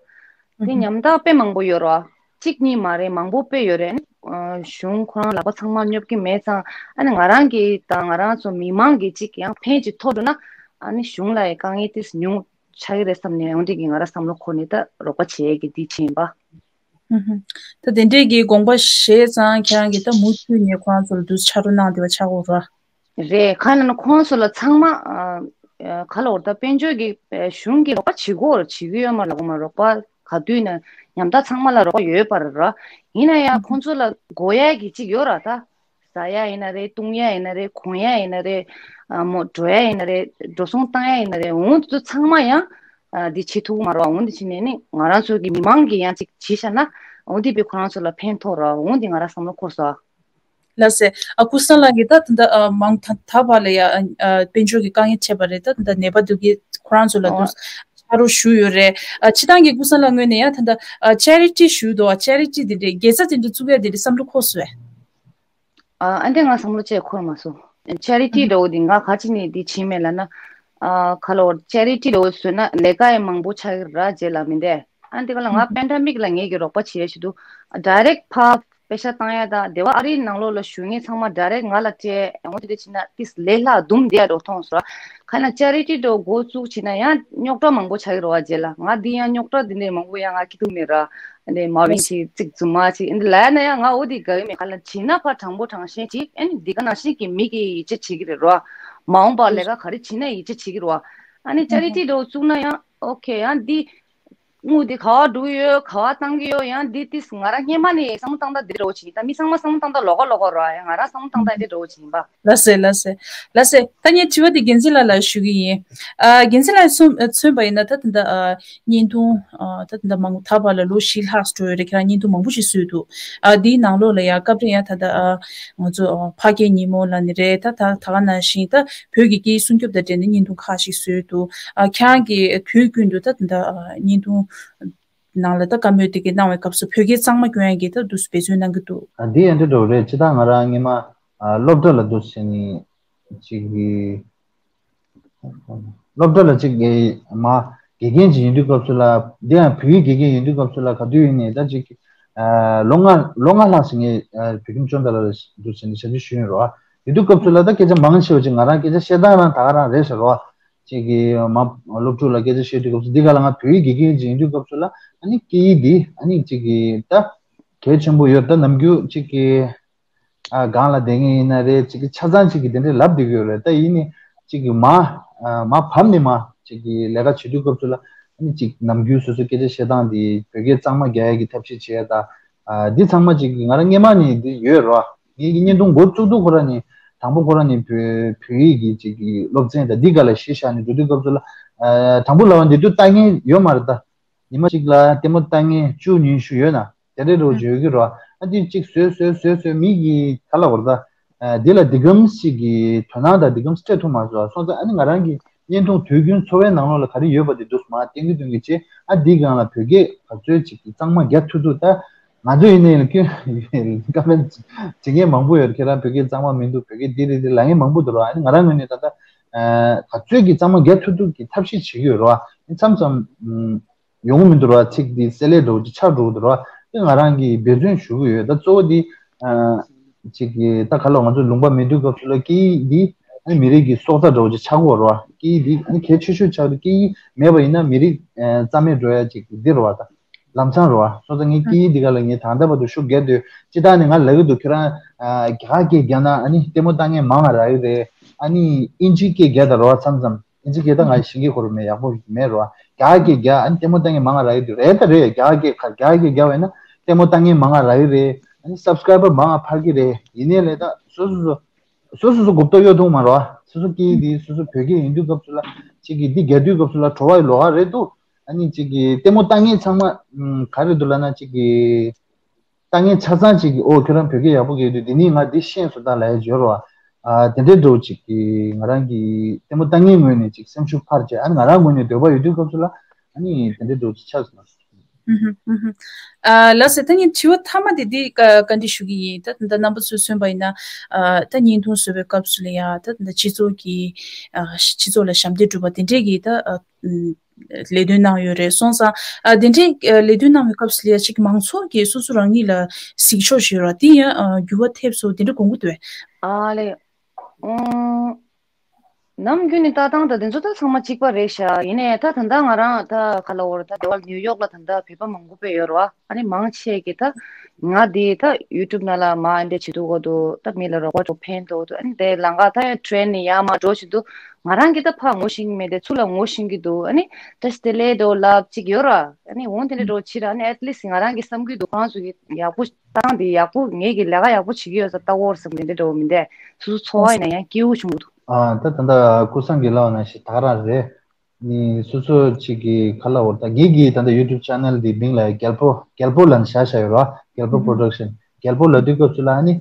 བ་ཡ། དེ་ཉམ་ཐག་དཔེ་མང་པོ་ཡོད་རེད་བ། གཅིག་གཉིས་མ་རེད། མང་པོ་དཔེ་ཡོད་རེད། ཨ། གཞུང་ཁོ་རང་ལག་པ་ཚང་མ་སྙོབ་ཀྱི་མེད་ཙང་། ཨ་ནི་ང་རང་གི་དང་ང་རང་ཚོ་མི་མང་གི་གཅིག་ཡང་ཕན་ཅིག་ཐོགས་འགྲོ་ན། ཨ་ནི་གཞུང་ལ་ཡི་དཀའ་ངལ་ཏིས་ཉུང་ཆགས་ཀྱི་རེད་བསམ་ནས། འོ་འདི་གི་ང་རང་བསམ་བློ་འཁོར་ནས་ད་རོགས་པ་བྱེད་ཡས་ཀྱི་འདི་བྱས་ཡིན་པ། ཨུ་ཧུམ། ད་དེ་འདྲས་ཀྱི་དགོངས་པ་བཞེས་ཙང་ཁྱེད་རང་གིས་ད་མུ་མཐུད་ནས་ཁོ་རང་ཚོ་ལ་འདུག་ཕྱག་རོགས་གནང་བསྡད་པ་ཆགས་ཀྱི་ཡོད་རེད། རེད། གང་ཡིན་ན་ཁོང་ཚོ་ལ་ཚང་མ་ཨ། ཨ། ག་ལབ་དགོས་རེད། ད་དཔལ་འབྱོར་གྱི་ཨ། གཞུང་གི་རོགས་པ་བྱེད་དགོས་རེད། བྱེད་ཀྱི་ཡོད་མ་རེད། ལབ་དགོས་མ་རེད། རོགས་པ་ག་དུས་ན་ཉམ་ཐག་ཚང་མ་ལ་རོགས་པ་ཡོད་པ་རེད་ར། ཡིན་ན་ཡང་ཁོང་ཚོ་ལ་དགོས་ཡ་གི་གཅིག་ཡོད་ར། ད་ཟ་ཡ་ཡིན་ན་རེད། བཏུང་ཡ་ཡིན་ན་རེད། གོན་ཡ་ཡིན་ན་རེད། ཨ། མོ་འགྲོ་ཡ་ཡིན་ན་རེད། འགྲོ་སོང་བཏང་ཡ་ཡིན་ན་རེད། འོ་འདི་ཚོ་ཚང་མ་ཡང་ཨ། འདི་བྱེད་ཐུབ་ཀྱི་མ་རེད་བ། འོ་འདི་བྱས་ནས་ནི་ང་རང་ཚོ་གི་མི་མང་གིས་ཡང་ཅིག་བྱས་བཞག་ན། འོ་འདི་དཔེ་ཁོ་རང་ཚོ་ལ་ཕན་ཐོགས་རེད་བ། འོ་འདི་ང་རང་བསམ་བློ་འཁོར་སོང་། ལགས་སེ། ཨ། སྐུ་སངས་ལགས་ཀྱིས་ད་ད་ལྟ་ཨ། མང་ད་ད་བར་ལ་ཡ་ཨ། དཔལ་འབྱོར་གྱི་དཀའ་ངལ་འཕྲད་པ་རེད། ད་ད་ལྟ་ནད་པ་འདི་གས་ཁོ་རང་ཚོ་ལ་འདུག་ཕྱག་རོགས་ཞུས་ཡོད་རེད། ཨ། སྤྱིར་བཏང་གི་སྐུ་སངས་ལགས་ངོས་ནས་ཡང་ད་ལྟ་ཨ། ཅེ་རི་ཊི་ཞུས་འདུག་བ། ཅེ་རི་ཊི་འདི་འདྲའི་དགེ་རྩ་འདི་འདྲ་བཙུགས་ཡ་འདི་འདྲའི་བསམ་བློ་འཁོར་སོང་ངས། ཨ། ཨ་འདྲས་ང་བསམ་བློ་ཅིག་འཁོར་མ་སོང་། ཅེ་རི་ཊི་འདྲ་བོ་འདི་ང་ག་ཅི་ནས་འདི་བྱས་མེད་ལབ་ན། ཨ། ག་ལབ་དགོས་རེད། ཅེ་རི་ཊི་འདྲ་བོ་བཟོས་ན་ལས་ཀ་ཡང་མང་པོ་ཆགས་ཀྱི་རེད་རྗེས་ལ་མི་འདས། ཨ་འདི་ག་ལ་ང་པེན་ཌེ་མིག་ལ་ངེད་ཀྱིས་རོགས་པ་བྱེད་ཡ་ཞིག་འདུག་ཌའི་རེག་ཕར་པེ་ཤ་བཏང་ཡ་དང་། དེ་བ་ཨ་རིའི་ནང་ལོགས་ལ་བཞུགས་མཁན་ཚང་མ་ཌའི་རེག་ང་ལ་སྤྲད། འོ་དེ་འདྲ་བྱས་ན་ཏིས་ལས་སླ་དུམ་བསྡད་ཡ་འགྲོ་མཐོང་སོང་ར། གང་ཡིན་ན་ཅེ་རི་ཊི་འདྲ་བོ་འགོ་བཙུགས་བྱས་ན་ཡང་རྙོག་དྲ་མང་པོ་ཆགས་ཀྱི་རེད་བ། རྗེས་ལ་ང་འདི་ཡང་རྙོག་དྲ་འདི་འདྲ་མང་པོ་ཡང་ང་སྐྱིད་སྡུག་མེད་ར། འདི་མ་བིན་ཅིག་ཙིག་རྫུན་མ་ཅིག་འདི་ལབ་ན་ཡང་ང་འོ་དེ་དགའ་གི་མེད། ག་ལ་བྱས་ན་ཕར་དྲང་པོ་དྲང་བཞིན་ཅིག་ཨ་ནི་འདི་ག་ནང་བཞིན་གྱི་མི་གིས་ཡིད་ཆེས་བྱེད་ཀྱི་རེད་ར། མ་འོངས་པར་ལས་ཀ་ག་རེ་བྱས་ན་ཡིད་ཆེས་བྱེད་ཀྱི་རེད་བ། ཨ་ནི་ཅེ་རི་ཊི་འདྲ་བོ་བཙུགས་ན་ཡང་ཨོ་ཁེ། ཡང་འདི་ དངུལ་འདི་ག་བ་འགྲོ་གི་ཡོད། ག་བ་བཏང་གི་ཡོད། ཡང་འདི་ཏིས་ང་རང་སྔོན་མ་ནས་བསམ་བློ་བཏང་སྟངས་འདི་འདྲ་བོ་ཅིག་ད་མི་ཚང་མ་བསམ་བློ་བཏང་སྟངས་ལོགས་ཀ་ལོགས་ཀ་རེད་བ། ཡང་ང་རང་བསམ་བློ་བཏང་སྟངས་འདི་འདྲ་བོ་ཅིག་ཡིན་པ། ལགས་སེ། ལགས་སེ། ལགས་སེ། ད་ངས་དྲི་བ་འདི་འགན་འཛིན་ལགས་ལ་ཞུ་གི་ཡིན། ཨ། འགན་འཛིན་ལགས་མཚོན་མཚོན་པ་ཡིན་ན། ད་ད་ལྟ་ཨ། བརྙན་ཐུང་། ཨ། ད་ད་ལྟ་མང་པོ་ད་བར་ལ་ལོ་བཞི་ལྷག་འགྲོ་ཡོད་རེད། ཁྱེད་རང་བརྙན་ཐུང་མང་པོ་ཞིག་བཟོས་འདུག་ཨ། འདིའི་ནང་ལོགས་ལ་ཡང་སྐབས་རེ་ཡང་ད་ལྟ་ཨ། ང་ཚོ་ཨ། ཕ་སྐད་ཉིན་མོ་ལབ་ནི་རེད། ད་ད་ད་ག་ནང་བཞིན་ད་བོད་ཀྱི་སྐད་ཡིག་སྲུང་སྐྱོབ་དང་འབྲེལ་ནས་བརྙན་ཐུང་ཁག་ཅིག་བཟོས་འདུག་ཨ། ཁྱེད་རང་གིས་དུས་ཀུན་ཏུ་ད་ད་ལྟ་ཨ། བརྙན་ཐུང་ནང་ལ་ད་བཀའ་མོལ་དེ་གའི་གནང་བའི་སྐབས་སུ་བོད་སྐད་གཙང་མ་སྐྱོན་ཡག་གི་ད་འདུག་སེ་འབད་བརྩོན་གནང་གི་འདུག་ཨ། འདི་ཡང་འདི་འདྲ་བོ་རེད། སྤྱིར་བཏང་ང་རང་སྔོན་མ་ཨ། སློབ་གྲྭ་ལ་འདུག་སེ་ནི་ཅིག་གི། སློབ་གྲྭ་ལ་ཅིག་གི་མ་དགེ་རྒན་ཅིག་ཡིན་དུས་སྐབས་སུ་ལ། འདི་ཡང་བོད་ཡིག་དགེ་རྒན་ཡིན་དུས་སྐབས་སུ་ལ་ག་དུས་ཡིན་ནའི་ད་ཅིག་ཨ། ལོ་ལྔ་ལོ་ལྔ་ལྷག་ཙམ་ངས་ཨ། བོད་ཁྱིམ་སྤྱི་བདག་ལ་འདུག་སེ་ནི་ཞབས་ཕྱི་ཞུས་ཡིན་རོ། ཡིན་དུས་སྐབས་སུ་ལ་ད་སྐད་ཆ་མང་ཆེ་བ་ཅིག་ང་རང་སྐད་ཆ་བཤད་སྟངས་རང་ད་ག་རང་རེད་ཟེར་རོ། ཅིག་གི་མ་སློབ་ཕྲུག་ལ་སྐད་ཆ་བཤད་དུས་སྐབས་སུ། འདི་ག་ལ་ང་བོད་ཡིག་དགེ་རྒན་ཅིག་ཡིན་དུས་སྐབས་སུ་ལ། ཨ་ནི་སྐད་ཡིག་འདི་ཨ་ནི་ཅིག་གི་ད་གལ་ཆེན་པོ་ཡོད། ད་ནམ་རྒྱུན་ཅིག་གི་ཨ། སྒང་ལ་བསྡད་མཁན་ཡིན་ན་རེད། ཅིག་གི་ཆ་ཚང་ཅིག་གི་དེ་འདྲའི་ལབ་བསྡད་ཀྱི་ཡོད་རེད། ད་ཡིན་ནའི་ཅིག་གི་མ་ཨ། མ་བབས་ནས་མ་ཅིག་གི་ལས་ཀ་བྱེད་དུས་སྐབས་སུ་ལ། ཨ་ནི་ཅིག་ནམ་རྒྱུན་སོ་སོའི་སྐད་ཆ་བཤད་སྟངས་འདི་བོད་སྐད་གཙང་མ་རྒྱག་ཡག་གི་ཐབས་ཤེས་བྱེད་ཡ་ད། ཨ། འདི་ཚང་མ་ཅིག་གི་ང་རང་སྔོན་མ་ནས་འདི་ཡོད་རོ། ངེད་ཀྱི་བརྙན་ཐུང་འགོ་བཙུགས་དུས་ཁོ་རང་ནས། དང་པོ་ཁོ་རང་ནས་བོད་བོད་ཡིག་གི་ཅིག་གི་སློབ་ཚན་དང་འདི་ག་ལ་གཞི་བཞག་ནས་འགྲོ་དུས་སྐབས་སུ་ལ། ཨ། དང་པོ་ལབ་པ་འདི་དུས་ལྟ་མཁན་ཡོད་མ་རེད་ད། ཉི་མ་གཅིག་ལ་ལྟད་མོ་ལྟ་མཁན་བཅུ་ཉི་ཤུ་ཡོད་ན་དེ་འདྲའི་འགྲོ་བརྗོད་ཀྱི་རོ། ཨ། འདི་གཅིག་བཟོས་བཟོས་བཟོས་བཟོས་མི་གི་ག་ལ་བར་ད། ཨ། འདི་ལ་འདི་གམ་ཞིག་གི་དོ་སྣང་དང་འདི་གམ་སྤྲད་ཐུབ་མ་སོང་། སོང་ཙང་ཨ་ནི་ང་རང་གི་བརྙན་ཐུང་དུས་རྒྱུན་འཚོ་བའི་ནང་ལོགས་ལ་ག་རེ་ཡོད་པ་དེ་འདུག་མ་བསྟན་གི་སྟོན་གི་བྱས། ཨ། འདི་སྒང་ལ་བོད་སྐད་ག་ཚོད་ཅིག་གི་གཙང་མ་རྒྱག་ཐུབ་ཐུབ། ད་ང་ཚོ་ཡིན་ནའི་ལ་ཁྱོད་བཀའ་མོལ་བྱེད་མཁན་མང་པོ་ཡོད། ཁྱེད་རང་བོད་སྐད་གཙང་མ་མི་འདུག་བོད་སྐད་འདི་རེད་འདི་ལབ་མཁན་མང་པོ་འདུག་རོ། ཨ་ནི་ང་རང་ངོས་ནས་ད་ལྟ་ཨ། ག་ཚོད་ཀྱི་གཙང་མ་རྒྱག་ཐུབ་ཐུབ་ཀྱི་ཐབས་ཤེས་བྱེད་ཀྱི་ཡོད་རོ། ཨ་ནི་མཚམས་མཚམས་ཨམ། ཡོང་གི་མི་འདུག་ར། ཚིག་འདི་གསལ་ལེ་འདྲ་བོ་ཅིག་ཆགས་འགྲོ་གི་འདུག་ར། དེ་ང་རང་གིས་འབད་བརྩོན་ཞུ་གི་ཡོད། ད་གཙོ་བོ་འདི་ཨ། ཅིག་གི་ད་ག་ལ་ང་ཚོ་ལུང་པ་མེད་དུས་སྐབས་སུ་ལ་སྐད་ཡིག་འདི་ཨ་ནི་མི་རིགས་ཀྱི་སྲོག་རྩ་འདྲ་བོ་ཅིག་ཆགས་ཀྱི་ཡོད་ར། སྐད་ཡིག་འདི་ཨ་ནི་གལ་ཆེ་ཤོས་ཆགས་འདུག་སྐད་ཡིག་མེད་པ་ཡིན་ན་མི་རིགས་ཨ། རྩ་མེད་འགྲོ་ཡ་ཅིག་འདི་རེད་བ། ད་ལམ་སང་རེད་བ། སོང་ཙང་ངས་སྐད་ཡིག་འདི་ག་ལ་ངས་ད་ལྟ་བར་དུ་ཤུགས་རྒྱབ་སྡོད། སྤྱིར་བཏང་ནས་ང་ལབ་ཀྱི་འདུག་ཁྱོད་རང་ཨ། རྒྱ་གར་སྐད་རྒྱག་ན་ཨ་ནི་ལྟད་མོ་ལྟ་མཁན་མང་ང་རག་གི་རེད། ཨ་ནི་ཨིན་ཇི་སྐད་རྒྱག་ད་རེད་བ། མཚམས་མཚམས། ཨིན་ཇི་སྐད་ད་ང་ཤེས་ཀྱི་ཁོ་རང་མེད། ཡག་པོ་མེད་རོ། རྒྱ་གར་སྐད་རྒྱག་ཨ་ནི་ལྟད་མོ་ལྟ་མཁན་མང་ང་རག་གི་རེད། ད་རེད། རྒྱ་གར་སྐད་ཁ་རྒྱ་གར་སྐད་རྒྱག་པ་ཡིན་ན་ལྟད་མོ་ལྟ་མཁན་མང་ང་རག་གི་རེད། ཨ་ནི་སབ་སི་ཀ་རའི་བར་མང་ང་འཕར་གྱི་རེད། ཡིན་ནའི་ལས་ད་སོ་སོ་སོ་སོ་སོ་སོ་གོ་རྟོགས་ཡོད་ཐུབ་མ་རོ། སོ་སོ་སྐད་འདི་སོ་སོ་བོད་སྐད་ཡིན་དུས་སྐབས་སུ་ལ་ཅིག་གི་འདི་རྒྱག་དུས་སྐབས་སུ་ལ་བྲོ་བ་ཡི་ལོགས་ཀ་རེད་འདུག་ཨ་ནི་ཅིག་གི་ལྟད་མོ་ལྟ་མཁན་ཚང་མ་ཨམ། ག་རེ་འདུག་ལབ་ན་ཅིག་གི་ལྟ་མཁན་ཆ་ཚང་ཅིག་གིས་ཨོ་ཁྱོད་རང་བོད་སྐད་ཡག་པོ་སྐྱེལ་དུས་འདི་ནི་ང་འདི་ཤེས་སོང་ད་ལབ་ཡ་འབྱོར་བ། ཨ་དེ་འདྲའི་འདྲ་བོ་ཅིག་གིས་ང་རང་གི་ལྟད་མོ་ལྟ་མཁན་ངོས་ནས་ཅིག་སེམས་ཤུགས་འཕར་བྱས། ཨ་ནི་ང་རང་ངོས་ནས་འདོད་པ་ཡོད་དུས་སྐབས་སུ་ལ་ཨ་ནི་དེ་འདྲའི་འདྲ་བོ་ཅིག་ཆགས་སོང་། ཨུ་ཧུ་ཨུ་ཧུ། ཨ་ལགས་སེ། ད་ངས་དྲི་བ་མཐའ་མ་དེ་འདི་བཀའ་བཀའ་འདྲི་ཞུ་གི་ཡིན། ད་ད་རྣམ་པ་ཚོས་མཚོན་པ་ཡིན་ན། ཨ་ད་བརྙན་ཐུང་བཟོ་བའི་སྐབས་སུ་ལ་ཡ་ད་ད་སྤྱི་ཚོགས་ཀྱི་ཨ་སྤྱི་ཚོགས་ལ་ཞབས་འདེགས་སྒྲུབ་པ་དེ་འདྲས་ཀྱི་ད་ཨ། ལས་དོན་གནང་ཡོད་རེད། སོང་ཙང་ཨ་དེ་འདྲའི་ཨ་ལས་དོན་གནང་བའི་སྐབས་སུ་ལ་ཡ་ཅིག་མང་ཚོགས་ཀྱིས་སོ་སོ་རང་ཉིད་ལ་གཟིགས་ཕྱོགས་ཤིག་ཡོད་ར། དེ་ཡང་ཨ་འགྱུར་བ་ཐེབས་སོང་དེ་འདྲ་དགོངས་ཀྱི་འདུག་གས། ཨ་ལས། ཨོ། ནམ་རྒྱུན་ནས་ལྟ་སྟངས་དང་དེ་ཚོ་ད་ཚང་མ་གཅིག་པ་རེད་ཤག་ཡིན་ནའི་ད་ད་ལྟ་ང་རང་ད་ག་ལ་འོར་ད་དེ་བར་ནིའུ་ཡོག་ལ་ད་ལྟ་བོད་པ་མང་པོ་དཔེ་ཡོད་ར་བ། ཨ་ནི་མང་ཆེ་གི་ད་ང་དེ་ད་ཡུ་ཊུབ་ནང་ལ་མ་འདྲ་བྱེད་འདུག་གོ་འདུག་ད་མི་ལ་རོགས་པ་ཅོ་ཕན་ཐོགས་འདུག་ཨ་ནི་དེ་ལང་ཀ་ད་ཡང་ཊེན་ནི་ཡང་མ་འགྲོ་བྱེད་འདུག་ང་རང་གི་ད་ཕར་ངོ་ཤེས་ཀྱི་མེད་དེ་ཚུར་ལ་ངོ་ཤེས་ཀྱི་འདུག་ཨ་ནི་ད་སྟེ་ལེ་དོ་ལབ་ཅིག་ཡོད་ར། ཨ་ནི་འོང་དེ་འདྲ་འགྲོ་ཕྱིར་ཨ་ནི་ཨེཊ་ལིསཊ་ང་རང་གི་བསམ་གྱི་འདུག་ཁོ་རང་ཚོ་གི་ཡག་པོ་བཏང་དེ་ཡག་པོ་ངེད་ཀྱི་ལས་ཀ་ཡག་པོ་བྱེད་ཀྱི་ཡོད་ས་ལྟ་བོར་བསམ་གི་འདྲ་འགྲོ་མི་འདས་སོ་སོ་འཚོ་བ་ཡིན་ན་ཡང་སྐྱིད་པོ་བྱུང་གི་འདུག་ཨ་ད་ད་ད་ཀུ་སང་གི་ལའོ་ན་ཞིག་ད་ག་རང་རེད། ནི་སོ་སོ་ཅིག་གི་ཁ་ལ་འོར་ད་ངེད་ཀྱི་ད་ད་ཡུ་ཊུབ་ཆེ་ནལ་འདི་མིང་ལ་རྒྱལ་པོ་རྒྱལ་པོ་ལབ་ནས་བཞག་བཞག་ཡོད་ར། རྒྱལ་པོ་པོ་རོ་ཌག་ཤན་རྒྱལ་པོ་ལབ་དུས་སྐབས་སུ་ལ་ཨ་ནི་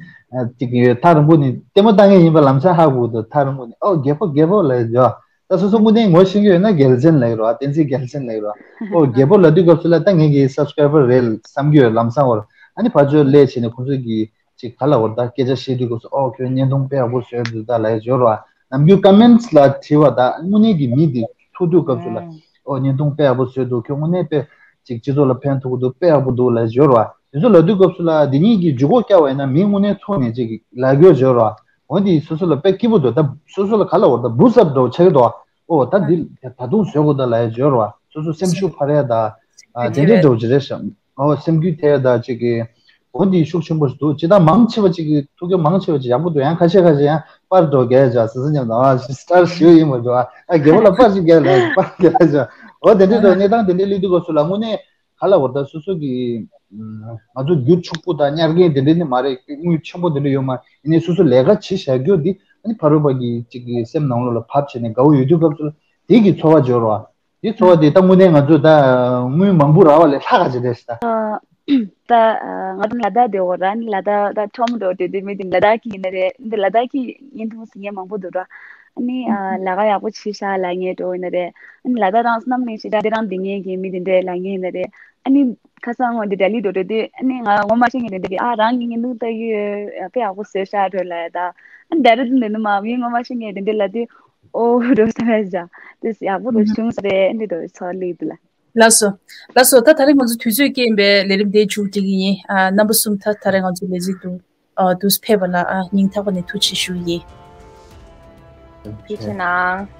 ཅིག་ཡོད་ཐག་རིང་པོ་ནས་ལྟད་མོ་ལྟ་མཁན་ཡིན་པ་ལམ་སང་ཧ་གོ་འདུག་ཐག་རིང་པོ་ནས་ཨོ་རྒྱལ་པོ་རྒྱལ་པོ་ལབ་ཡོད་ར། ད་སོ་སོ་དངོས་གནས་ངོ་ཤེས་ཀྱི་ཡོད་ན་རྒྱལ་མཚན་ལབ་ཀྱི་རེད་བ། བསྟན་འཛིན་རྒྱལ་མཚན་ལབ་ཀྱི་རེད་བ། ཨོ་རྒྱལ་པོ་ལབ་དུས་སྐབས་སུ་ལ་ད་ངེད་ཀྱི་སབ་སི་ཀ་རའི་བར་རེད་བསམ་གྱི་ཡོད། ལམ་སང་བར་ཨ་ནི་ཕར་ཚུར་སླེབས་བྱས་ནས་ཁོང་ཚོ་གི་ཅིག་ག་ལ་བར་ད་སྐད་ཆ་བཤད་དུས་སྐབས་སུ་ཨོ་ཁྱོད་བརྙན་ཐུང་དཔེ་ཡག་པོ་བཟོས་འདུག་ད་ལབ་ཡ་ཡོད་རེད་བ། ནམ་རྒྱུན་ཀོ་མེན་ཊི་ལ་བྲིས་པ་ད་དངོས་གནས་ཀྱི་མི་དེ་ཐུག་དུས་སྐབས་སུ་ལ་ཨོ་བརྙན་ཐུང་དཔེ་ཡག་པོ་བཟོས་འདུག་ཁྱོད་དངོས་གནས་དཔེ་ཅིག་སྤྱི་ཚོགས་ལ་ཕན་ཐོགས་ཀྱི་འདུག་དཔེ་ཡག་པོ་འདུག་ལབ་ཡ་ཡོད་རེད་བ། དེ་ཚོ་ལབ་དུས་སྐབས་སུ་ལ་འདི་གཉིས་ཀྱི་ཇུས་འགོད་བཀལ་བ་ཡིན་ན་མི་དངོས་གནས་ཐུག་ནས་ཅིག་ལབ་ཡ་ཡོད་རེད་བ། འོན་ཏེ་སོ་སོ་ལ་དཔེ་སྐྱིད་པོ་འདུག་ད་སོ་སོ་ལ་ག་ལ་འོ་ད་བུ་གསར་འདྲ་བོ་ཆགས་ཀྱི་འདུག་ཨོ་ད་འདི་ད་དུང་བཟོ་དགོས་ད་ལབ་ཡ་ཡོད་རེད་བ། སོ་སོ་སེམས་ཤུགས་འཕར་ཡ་ད་ཨ་དེ་འདྲའི་འདྲ་བོ་ཅིག་རེད་ཤག་ཨོ་སེམས་འགུལ་ཐེབས་ཡ་ད་ཅིག་གི་ འོ་འདི་ཤུགས་ཆེན་པོ་ཞིག་འདུག་ཅི་ལྟར་མང་ཆེ་བ་ཅིག་གིས་ཐུགས་ཁུར་མང་ཆེ་བ་ཅིག་ཡག་པོ་འདུག་ཡང་ཁ་ཤས་ཁ་ཤས་ཡང་པར་འགྲོ་རྒྱལ་བྱ་ཟེར་ཟེར་མཉམ་དང་ཨ་ཞིག་སྟར་ཞུ་ཡིན་མ་འགྲོ་ཨ། རྒྱལ་པོ་ལ་པར་ཞིག་རྒྱལ་ལ་པར་རྒྱལ་བྱ་འོ་དེ་འདྲའི་འདུག་གནས་སྟངས་དེ་འདྲའི་སླེབས་དུས་སྐབས་སུ་ལ་དངོས་གནས་ག་ལ་བར་ད་སོ་སོ་གི་ང་ཚོ་རྒྱུ་ཕྱུག་པོ་དང་ཉར་མཁན་དེ་འདྲ་ནི་མ་རེད། དངུལ་ཆེན་པོ་དེ་འདྲ་ཡོད་མ་ཡིན་ནའི་སོ་སོ་ལས་ཀ་བྱེད་བཞག་རྒྱུ་འདི་ཨ་ནི་ཕ་རོལ་པ་གི་གཅིག་གི་སེམས་ནང་ལོགས་ལ་བབས་བྱས་ནས་དགའ་བོ་ཡོད་དུས་སྐབས་སུ་ལ་དེ་གི་ཚོར་བ་འབྱོར་བ་དེ་ཚོར་བ་དེ་ད་དངོས་གནས་ང་ཚོ་ད་དངུལ་མང་པོ་རག་པ་ལས་ལྷག་ག་བྱེད་བསྡད་ཤག་ད། ད་ང་ཚོ་ལ་དྭགས་དེ་འོ་ར་ནི་ལ་དྭགས་ད་ཁྲོམ་འགྲོ་དུས་དུས་མི་དེ་ལ་དྭགས་ཀྱི་ཡིན་ན་རེད། འདི་ལ་དྭགས་ཀྱི་ཡིན་ཐུང་ཟིན་ངེས་མང་པོ་འདུག་ར། ཨ་ནི་ལ་དྭགས་ཡག་པོ་བྱེད་ཤག་ལ་ངས་འགྲོ་ཡིན་ན་རེད། ཨ་ནི་ལ་དྭགས་རང་རྣམ་གླིང་ཞེ་དྲག་དེ་རང་འདི་ངེས་ཀྱི་མི་དེ་འདྲས་ལ་ངེས་ཡིན་ན་རེད། ཨ་ནི་ཁ་སང་ངོ་འདི་ལྡི་ལི་འགྲོ་འགྲོ་དུས་ཨ་ནི་ང་ངོ་མ་ཤེས་ངེས་དེ་འདྲས་ཀྱི་ཨ་རང་གི་ངེས་འདུག་ལྟ་གི་ཡོད་དཔེ་ཡག་པོ་བཟོས་ཤག་འགྲོ་ལ་ད། ཨ་ནི་ད་རེད་དུ་འདི་ནི་མ་མི་ངོ་མ་ཤེས་ངེས་དེ་འདྲས་ལ་དུས། ཨོ་རོ་ས་མེད་ཟ། དེ་ཡག་པོ་རུ་བྱུང་ས་རེད་འདི་དོ་ཚོ་ལི་དུ་ལ། ལགས་སོ། ལགས་སོ། ད་ད་རེས་ང་ཚོ་དུས་ཚོད་རྐྱེན་པས་ལས་རིམ་དེ་མཇུག་སྒྲིལ་གྱི་ཡིན། ཨ་རྣམ་པ་གསུམ་ད་ད་རེས་ང་ཚོ་ལས་རིགས་དུ་ཨ་དུས་ཕེབས་པ་ལ་ཨ་སྙིང་ཐག་པ་ནས་ཐུགས་རྗེ་ཆེ་ཞུ་ཡི། ཐུགས་རྗེ་ཆེ་གནང་།